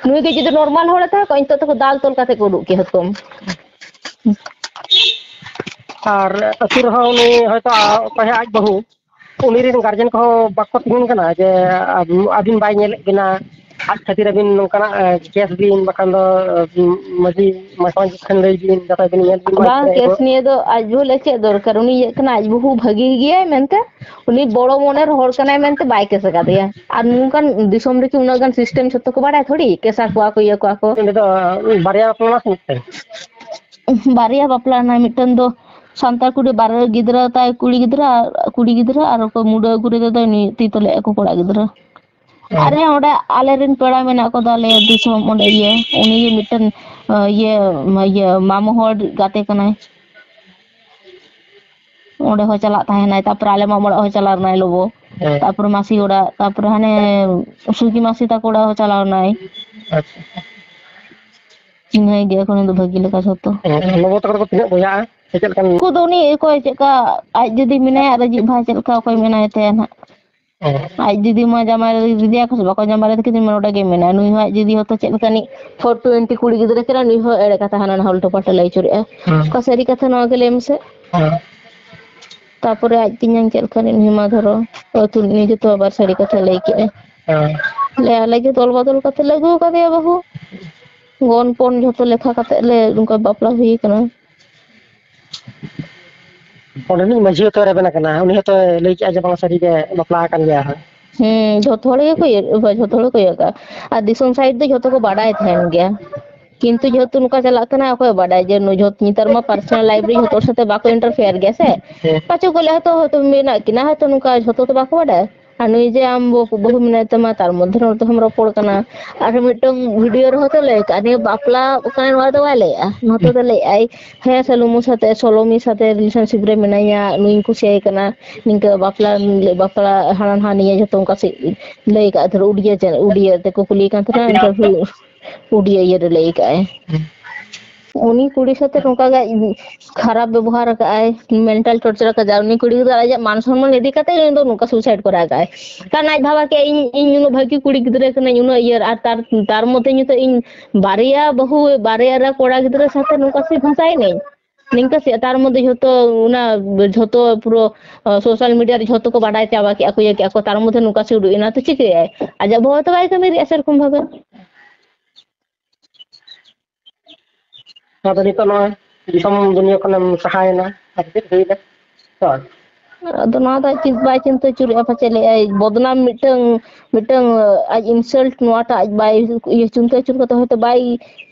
ᱱᱩᱭ ᱜᱮ ᱡᱩᱫᱤ ᱱᱚᱨᱢᱟᱞ ᱦᱚᱲᱮ ᱛᱟᱦᱮᱸ ᱠᱚᱜᱼᱟ, ᱱᱤᱛᱚᱜ ᱛᱮᱠᱚ ᱫᱟᱞ ᱛᱚᱞ ᱠᱟᱛᱮ ᱠᱚ ᱩᱰᱩᱠ ᱠᱮᱭᱟ ᱦᱩᱛᱠᱟᱹᱢ᱾ ᱟᱨ ᱟᱹᱛᱩ ᱨᱮᱦᱚᱸ ᱩᱱᱤ ᱦᱚᱭᱛᱳ ᱚᱠᱚᱭ ᱦᱟᱸᱜ ᱟᱡ ᱵᱟᱹᱦᱩ, ᱩᱱᱤ ᱨᱮᱱ ᱜᱟᱨᱡᱮᱱ ᱠᱚᱦᱚᱸ ᱵᱟᱠᱚ ᱛᱤᱸᱜᱩᱱ ᱠᱟᱱᱟ ᱡᱮ ᱟᱹᱵᱤᱱ ᱵᱟᱭ ᱧᱮᱞᱮᱫ ᱵᱤᱱᱟ, ᱟᱡ ᱠᱷᱟᱹᱛᱤᱨ ᱟᱹᱵᱤᱱ ᱱᱚᱝᱠᱟᱱᱟᱜ, ᱮ, ᱠᱮᱥ ᱵᱤᱱ, ᱵᱟᱠᱷᱟᱱ ᱫᱚ, ᱮ, ᱢᱟᱹᱡᱷᱤ ᱢᱟᱡᱷᱤ ᱴᱷᱮᱱ ᱞᱟᱹᱭ ᱵᱤᱱ, ᱡᱟᱛᱮ ᱵᱤᱱ ᱧᱮᱞ ᱵᱤᱱ ᱢᱟ ᱵᱟᱝ, ᱪᱮᱫ ᱠᱮᱥ ᱠᱚ᱾ ᱱᱤᱭᱟᱹ ᱫᱚ ᱟᱡ ᱵᱟᱹᱦᱩ ᱞᱟᱹᱜᱤᱫ ᱪᱮᱫ ᱫᱚᱨᱠᱟᱨ? ᱩᱱᱤ ᱤᱭᱟᱹᱜ ᱠᱟᱱᱟ, ᱟᱡ ᱵᱟᱹᱦᱩ ᱵᱷᱟᱹᱜᱤ ᱜᱮᱭᱟᱭ ᱢᱮᱱᱛᱮ, ᱩᱱᱤ ᱵᱚᱲᱚ ᱢᱚᱱᱮᱨ ᱦᱚᱲ ᱠᱟᱱᱟᱭ ᱢᱮᱱᱛᱮ ᱵᱟᱭ ᱠᱮᱥ ᱟᱠᱟᱫᱮᱭᱟ᱾ ᱟᱨ ᱱᱚᱝᱠᱟᱱ ᱫᱤᱥᱚᱢ ᱨᱮᱠᱤ ᱩᱱᱟᱹᱜ ᱜᱟᱱ ᱥᱤᱥᱴᱮᱢ ᱡᱷᱚᱛᱚ ᱠᱚ ᱵᱟᱲᱟᱭᱟ? ᱛᱷᱚᱲᱤ ᱠᱮᱥ ᱟᱠᱚᱣᱟ ᱠᱚ, ᱤᱭᱟᱹ ᱠᱚᱣᱟ ᱠᱚ᱾ ᱚᱸᱰᱮ ᱫᱚ ᱵᱟᱨᱭᱟ ᱵᱟᱯᱞᱟ ᱥᱮ ᱢᱤᱫᱴᱮᱱ? ᱵᱟᱨᱭᱟ ᱵᱟᱯᱞᱟ ᱨᱮᱱᱟᱜ, ᱢᱤᱫᱴᱮᱱ ᱫᱚ ᱥᱟᱱᱛᱟᱲ ᱠᱩᱲᱤ, ᱵᱟᱨ ᱜᱤᱫᱽᱨᱟᱹ ᱛᱟᱭ, ᱠᱩᱲᱤ ᱜᱤᱫᱽᱨᱟᱹ ᱟᱨ ᱠᱩᱲᱤ ᱜᱤᱫᱽᱨᱟᱹ, ᱟᱨ ᱚᱠᱚᱭ ᱢᱩᱰᱟᱹ ᱟᱹᱜᱩ ᱨᱮᱫᱚ ᱫᱚ ᱱᱩᱭ ᱛᱤ ᱛᱚᱞᱮ ᱟᱠᱚ ᱠᱚᱲᱟ ᱜᱤᱫᱽᱨᱟᱹ᱾ ᱦᱮᱸ᱾ ᱟᱨᱮ ᱚᱸᱰᱮ ᱟᱞᱮᱨᱮᱱ ᱯᱮᱲᱟ ᱢᱮᱱᱟᱜ ᱠᱚ ᱛᱟᱞᱮᱭᱟ ᱫᱤᱥᱚᱢ ᱚᱸᱰᱮ ᱤᱭᱟᱹ, ᱩᱱᱤ ᱜᱮ ᱢᱤᱫᱴᱮᱱ, ᱤᱭᱟᱹ, ᱤᱭᱟᱹ ᱢᱟᱢᱚ ᱦᱚᱲ ᱜᱟᱛᱮ ᱠᱟᱱᱟᱭ᱾ ᱚᱸᱰᱮ ᱦᱚᱸ ᱪᱟᱞᱟᱜ ᱛᱟᱦᱮᱱᱟᱭ, ᱛᱟᱯᱚᱨᱮ ᱟᱞᱮ ᱢᱟᱢᱚ ᱚᱲᱟᱜ ᱦᱚᱸ ᱪᱟᱞᱟᱣ ᱞᱮᱱᱟᱭ ᱞᱚᱵᱚ, ᱦᱮᱸ᱾ ᱛᱟᱯᱚᱨᱮ ᱢᱟᱥᱤ ᱚᱲᱟᱜ, ᱛᱟᱯᱚᱨᱮ ᱦᱟᱱᱮ ᱥᱩᱡᱤ ᱢᱟᱥᱤ ᱛᱟᱠᱚ ᱚᱲᱟᱜ ᱦᱚᱸ ᱪᱟᱞᱟᱣ ᱞᱮᱱᱟᱭ᱾ ᱟᱪᱪᱷᱟ᱾ ᱪᱤᱱᱦᱟᱹᱭ ᱜᱮᱭᱟ ᱠᱚ ᱩᱱᱤ ᱫᱚ ᱵᱷᱟᱹᱜᱤ ᱞᱮᱠᱟ ᱡᱷᱚᱛᱚ᱾ ᱦᱮᱸ, ᱞᱚᱵᱚ ᱛᱟᱠᱚ ᱫᱚᱠᱚ ᱛᱤᱱᱟᱹᱜ ᱵᱚᱭᱦᱟᱜᱼᱟ? ᱥᱮ ᱪᱮᱫ ᱞᱮᱠᱟᱱ? ᱩᱱᱠᱩ ᱫᱚ ᱩᱱᱤ ᱚᱠᱚᱭ ᱪᱮᱫ ᱞᱮᱠᱟ ᱟᱡ ᱡᱩᱫᱤ ᱢᱮᱱᱟᱭᱟ ᱟᱨ ᱟᱡᱤᱡ ᱵᱷᱟᱭ ᱪᱮᱫ ᱞᱮᱠᱟ ᱚᱠᱚᱭ ᱢᱮᱱᱟᱭ ᱛᱟᱭᱟ ᱱᱟᱦᱟᱜ᱾ ᱦᱮᱸ᱾ ᱟᱡ ᱡᱩᱫᱤ ᱢᱟ ᱡᱟᱢᱟᱭ ᱞᱟᱹᱜᱤᱫ ᱤᱫᱤᱭᱟ ᱠᱚ ᱥᱮ ᱵᱟᱠᱚ ᱡᱟᱢᱟᱭ ᱞᱟᱹᱜᱤᱫ ᱱᱚᱰᱮ ᱜᱮ ᱢᱮᱱᱟᱭᱟ᱾ ᱱᱩᱭ ᱦᱚᱸ ᱟᱡ ᱡᱩᱫᱤ ᱦᱚᱭᱛᱳ ᱪᱮᱫ ᱞᱮᱠᱟᱱᱤᱡ ᱯᱷᱳᱨ ᱴᱩᱭᱮᱱᱴᱤ ᱠᱩᱲᱤ ᱜᱤᱫᱽᱨᱟᱹ ᱠᱟᱱᱟ, ᱱᱩᱭ ᱦᱚᱸ ᱮᱲᱮ ᱠᱟᱛᱷᱟ ᱦᱟᱱᱟ ᱱᱟᱣᱟ ᱩᱞᱴᱟᱹ ᱯᱟᱞᱴᱟ ᱞᱟᱹᱭ ᱟᱹᱪᱩᱨᱮᱜᱼᱟ᱾ ᱦᱮᱸ᱾ ᱚᱠᱟ ᱥᱟᱹᱨᱤ ᱠᱟᱛᱷᱟ ᱱᱚᱣᱟ ᱜᱮ ᱞᱟᱹᱭ ᱢᱮᱥᱮ? ᱦᱮᱸ᱾ ᱛᱟᱯᱚᱨᱮ ᱟᱡ ᱛᱮᱧᱟᱝ ᱪᱮᱫ ᱞᱮᱠᱟᱱᱤᱡ ᱩᱱᱤ ᱢᱟ ᱫᱷᱚᱨᱚ, ᱦᱚᱭᱛᱳ ᱱᱩᱭ ᱜᱮᱛᱚ ᱟᱵᱟᱨ ᱥᱟᱹᱨᱤ ᱠᱟᱛᱷᱟ ᱞᱟᱹᱭ ᱠᱮᱜᱼᱟᱭ᱾ ᱦᱮᱸ᱾ ᱞᱮ ᱟᱞᱮ ᱜᱮ ᱫᱚᱞ ᱵᱚᱫᱚᱞ ᱠᱟᱛᱮ ᱞᱮ ᱟᱹᱜᱩ ᱟᱠᱟᱫᱮᱭᱟ ᱵᱟᱹᱦᱩ᱾ ᱜᱚᱱ ᱯᱚᱱ ᱡᱷᱚᱛᱚ ᱞᱮᱠᱷᱟ ᱠᱟᱛᱮ ᱞᱮ ᱱᱚᱝᱠᱟ ᱵᱟᱯᱞᱟ ᱦᱩᱭ ᱟᱠᱟᱱᱟ᱾ ᱚᱸᱰᱮᱱᱤᱡ ᱢᱟᱹᱡᱷᱤ ᱦᱚᱸᱛᱚᱭ ᱨᱮᱵᱮᱱ ᱟᱠᱟᱱᱟ, ᱩᱱᱤ ᱦᱚᱸᱛᱚᱭ ᱞᱟᱹᱭ ᱠᱮᱜᱼᱟ ᱡᱮ ᱵᱟᱝ ᱥᱟᱹᱨᱤ ᱜᱮ ᱵᱟᱯᱞᱟ ᱟᱠᱟᱱ ᱜᱮᱭᱟ ᱦᱟᱸᱜ᱾ ᱦᱮᱸ, ᱡᱷᱚᱛᱚ ᱦᱚᱲ ᱜᱮᱠᱚ ᱤᱭᱟᱹ, ᱡᱷᱚᱛᱚ ᱦᱚᱲ ᱠᱚ ᱤᱭᱟᱹ ᱠᱟᱜᱼᱟ᱾ ᱟᱨ ᱫᱤᱥᱚᱢ ᱥᱟᱭᱤᱰ ᱫᱚ ᱡᱷᱚᱛᱚ ᱠᱚ ᱵᱟᱰᱟᱭ ᱛᱟᱦᱮᱱ ᱜᱮᱭᱟ, ᱠᱤᱱᱛᱩ ᱡᱮᱦᱮᱛᱩ ᱱᱚᱝᱠᱟ ᱪᱟᱞᱟᱜ ᱠᱟᱱᱟ, ᱚᱠᱚᱭ ᱵᱟᱰᱟᱭ ᱡᱮ ᱱᱩᱭ ᱡᱷᱚᱛᱚ, ᱱᱮᱛᱟᱨ ᱢᱟ ᱯᱟᱨᱥᱚᱱᱟᱞ ᱞᱟᱭᱤᱯᱷ ᱨᱮ ᱡᱷᱚᱛᱚ ᱦᱚᱲ ᱥᱟᱛᱮ ᱵᱟᱠᱚ ᱤᱱᱴᱟᱨᱯᱷᱮᱭᱟᱨ ᱜᱮᱭᱟ ᱥᱮ᱾ ᱦᱮᱸ᱾ ᱯᱟᱪᱮ ᱠᱚ ᱞᱟᱹᱭᱟ ᱦᱚᱭᱛᱚ, ᱦᱚᱭᱛᱚ ᱢᱮᱱᱟᱜ ᱠᱤᱱᱟ, ᱦᱚᱭᱛᱚ ᱱᱚᱝᱠᱟ ᱡᱷᱚᱛᱚ ᱫᱚ ᱵᱟᱠᱚ ᱵᱟᱰᱟᱭᱟ᱾ ᱟᱨ ᱱᱩᱭ ᱡᱮ ᱟᱢ ᱵᱟᱹᱦᱩ ᱢᱮᱱᱟᱭ ᱛᱟᱢᱟ, ᱛᱟᱨ ᱢᱚᱫᱽᱫᱷᱮ ᱨᱮ ᱦᱚᱲ ᱛᱮᱦᱚᱸᱢ ᱨᱚᱯᱚᱲ ᱠᱟᱱᱟ᱾ ᱟᱨ ᱢᱤᱫᱴᱟᱝ ᱵᱷᱤᱰᱤᱭᱳ ᱨᱮᱦᱚᱸ ᱛᱚ ᱞᱟᱹᱭ ᱠᱟᱜᱼᱟ, ᱱᱤᱭᱟᱹ ᱵᱟᱯᱞᱟ ᱠᱟᱱᱟ ᱱᱚᱣᱟ ᱫᱚ ᱵᱟᱭ ᱞᱟᱹᱭᱮᱜᱼᱟ, ᱱᱚᱛᱮ ᱫᱚ ᱞᱟᱹᱭᱮᱜᱼᱟᱭ, ᱦᱮᱸ, ᱥᱟᱞᱩᱢᱩ ᱥᱟᱛᱮ, ᱥᱚᱞᱚᱢᱤ ᱥᱟᱛᱮ ᱨᱤᱞᱮᱥᱚᱱᱥᱤᱯ ᱨᱮ ᱢᱮᱱᱟᱭᱟ, ᱱᱩᱭᱤᱧ ᱠᱩᱥᱤᱭᱟᱭ ᱠᱟᱱᱟ, ᱱᱤᱝᱠᱟᱹ ᱵᱟᱯᱞᱟ, ᱵᱟᱯᱞᱟ ᱦᱟᱱᱟ ᱱᱦᱟ ᱱᱤᱭᱟᱹ ᱡᱷᱚᱛᱚ ᱚᱱᱠᱟ ᱥᱮ ᱞᱟᱹᱭ ᱠᱟᱜᱼᱟ᱾ ᱫᱷᱚᱨᱚ ᱩᱰᱤᱭᱟ ᱪᱮ-, ᱩᱰᱤᱭᱟ ᱛᱮᱠᱚ ᱠᱩᱞᱤᱭᱮ ᱠᱟᱱ ᱛᱟᱦᱮᱱᱟ, ᱤᱱᱴᱟᱨᱵᱷᱤᱭᱩ ᱩᱰᱤᱭᱟ ᱤᱭᱟᱹ ᱨᱮ ᱞᱟᱹᱭ ᱠᱟᱜᱼᱟᱭ᱾ ᱩᱱᱤ ᱠᱩᱲᱤ ᱥᱟᱛᱮ ᱱᱚᱝᱠᱟ ᱜᱮ ᱠᱷᱟᱨᱟᱯ ᱵᱮᱵᱚᱦᱟᱨ ᱟᱠᱟᱫ ᱟᱭ, ᱢᱮᱱᱴᱟᱞ ᱴᱚᱨᱪᱟᱨ ᱟᱠᱟᱫ ᱟᱭ, ᱩᱱᱤ ᱠᱩᱲᱤ ᱜᱤᱫᱽᱨᱟᱹ ᱟᱡᱟᱜ ᱢᱟᱱ ᱥᱚᱱᱢᱟᱱ ᱤᱫᱤ ᱠᱟᱛᱮ ᱩᱱᱤ ᱫᱚ ᱱᱚᱝᱠᱟ ᱥᱩᱭᱥᱟᱭᱤᱰ ᱠᱚᱨᱟᱣ ᱟᱠᱟᱫ ᱟᱭ᱾ ᱠᱟᱨᱚᱱ ᱟᱡ ᱵᱷᱟᱵᱟ ᱠᱮᱫ, ᱤᱧ, ᱤᱧ ᱩᱱᱟᱹᱜ ᱵᱷᱟᱹᱜᱤ ᱠᱩᱲᱤ ᱜᱤᱫᱽᱨᱟᱹ ᱠᱟᱹᱱᱟᱹᱧ, ᱩᱱᱟᱹᱜ ᱤᱭᱟᱹ, ᱟᱨ ᱛᱟᱨ, ᱛᱟᱨ ᱢᱚᱫᱽᱫᱷᱮ ᱱᱤᱛᱚᱜ ᱤᱧ ᱵᱟᱨᱭᱟ ᱵᱟᱹᱦᱩ, ᱵᱟᱨᱭᱟ ᱨᱮ ᱠᱚᱲᱟ ᱜᱤᱫᱽᱨᱟᱹ ᱥᱟᱛᱮ ᱱᱚᱝᱠᱟ ᱥᱮ ᱯᱷᱟᱸᱥᱟᱭᱮᱱᱟᱹᱧ, ᱱᱤᱝᱠᱟᱹ ᱥᱮ, ᱛᱟᱨ ᱢᱚᱫᱽᱫᱷᱮ ᱡᱷᱚᱛᱚ ᱚᱱᱟ, ᱡᱷᱚᱛᱚ ᱯᱩᱨᱟᱹ, ᱟ, ᱥᱳᱥᱟᱞ ᱢᱤᱰᱤᱭᱟ ᱨᱮ ᱡᱷᱚᱛᱚ ᱠᱚ ᱵᱟᱰᱟᱭ ᱪᱟᱵᱟ ᱠᱮᱫᱼᱟ ᱠᱚ, ᱤᱭᱟᱹ ᱠᱮᱫᱼᱟ ᱠᱚ, ᱛᱟᱨ ᱢᱚᱫᱽᱫᱷᱮ ᱱᱚᱝᱠᱟ ᱥᱮ ᱩᱰᱩᱠ ᱮᱱᱟ, ᱛᱚ ᱪᱤᱠᱟᱹᱭᱟᱭ? ᱟᱡᱟᱜ ᱵᱚᱦᱚᱜ ᱛᱚ ᱵᱟᱭ ᱠᱟᱹᱢᱤ ᱞᱮᱫᱼᱟ ᱥᱮᱨᱚᱠᱚᱢ ᱵᱷᱟᱵᱮ᱾ ᱟᱫᱚ ᱱᱤᱛᱚᱜ ᱱᱚᱜᱼᱚᱭ ᱫᱤᱥᱚᱢ ᱫᱩᱱᱤᱭᱟᱹ ᱠᱷᱚᱱᱮᱢ ᱥᱟᱦᱟᱭᱮᱱᱟ, ᱟᱨ ᱪᱮᱫ ᱦᱩᱭᱱᱟ? ᱦᱳᱭ᱾ ᱟᱫᱚ ᱱᱚᱣᱟ ᱫᱚ ᱟᱡ ᱪᱤᱱ-, ᱵᱟᱭ ᱪᱤᱱᱛᱟᱹ ᱟᱹᱪᱩᱨᱮᱜᱼᱟ, ᱯᱟᱪᱮᱫ ᱞᱟᱹᱭᱟᱭ ᱵᱚᱫᱱᱟᱢ ᱢᱤᱫᱴᱟᱝ, ᱢᱤᱫᱴᱟᱝ ᱟᱡ ᱤᱱᱥᱟᱞᱴ, ᱱᱚᱣᱟᱴᱟᱜ ᱟᱡ ᱵᱟᱭ ᱤᱭᱟᱹ ᱪᱤᱱᱛᱟᱹ ᱟᱹᱪᱩᱨ ᱠᱟᱛᱮ ᱦᱚᱭᱛᱳ ᱵᱟᱭ,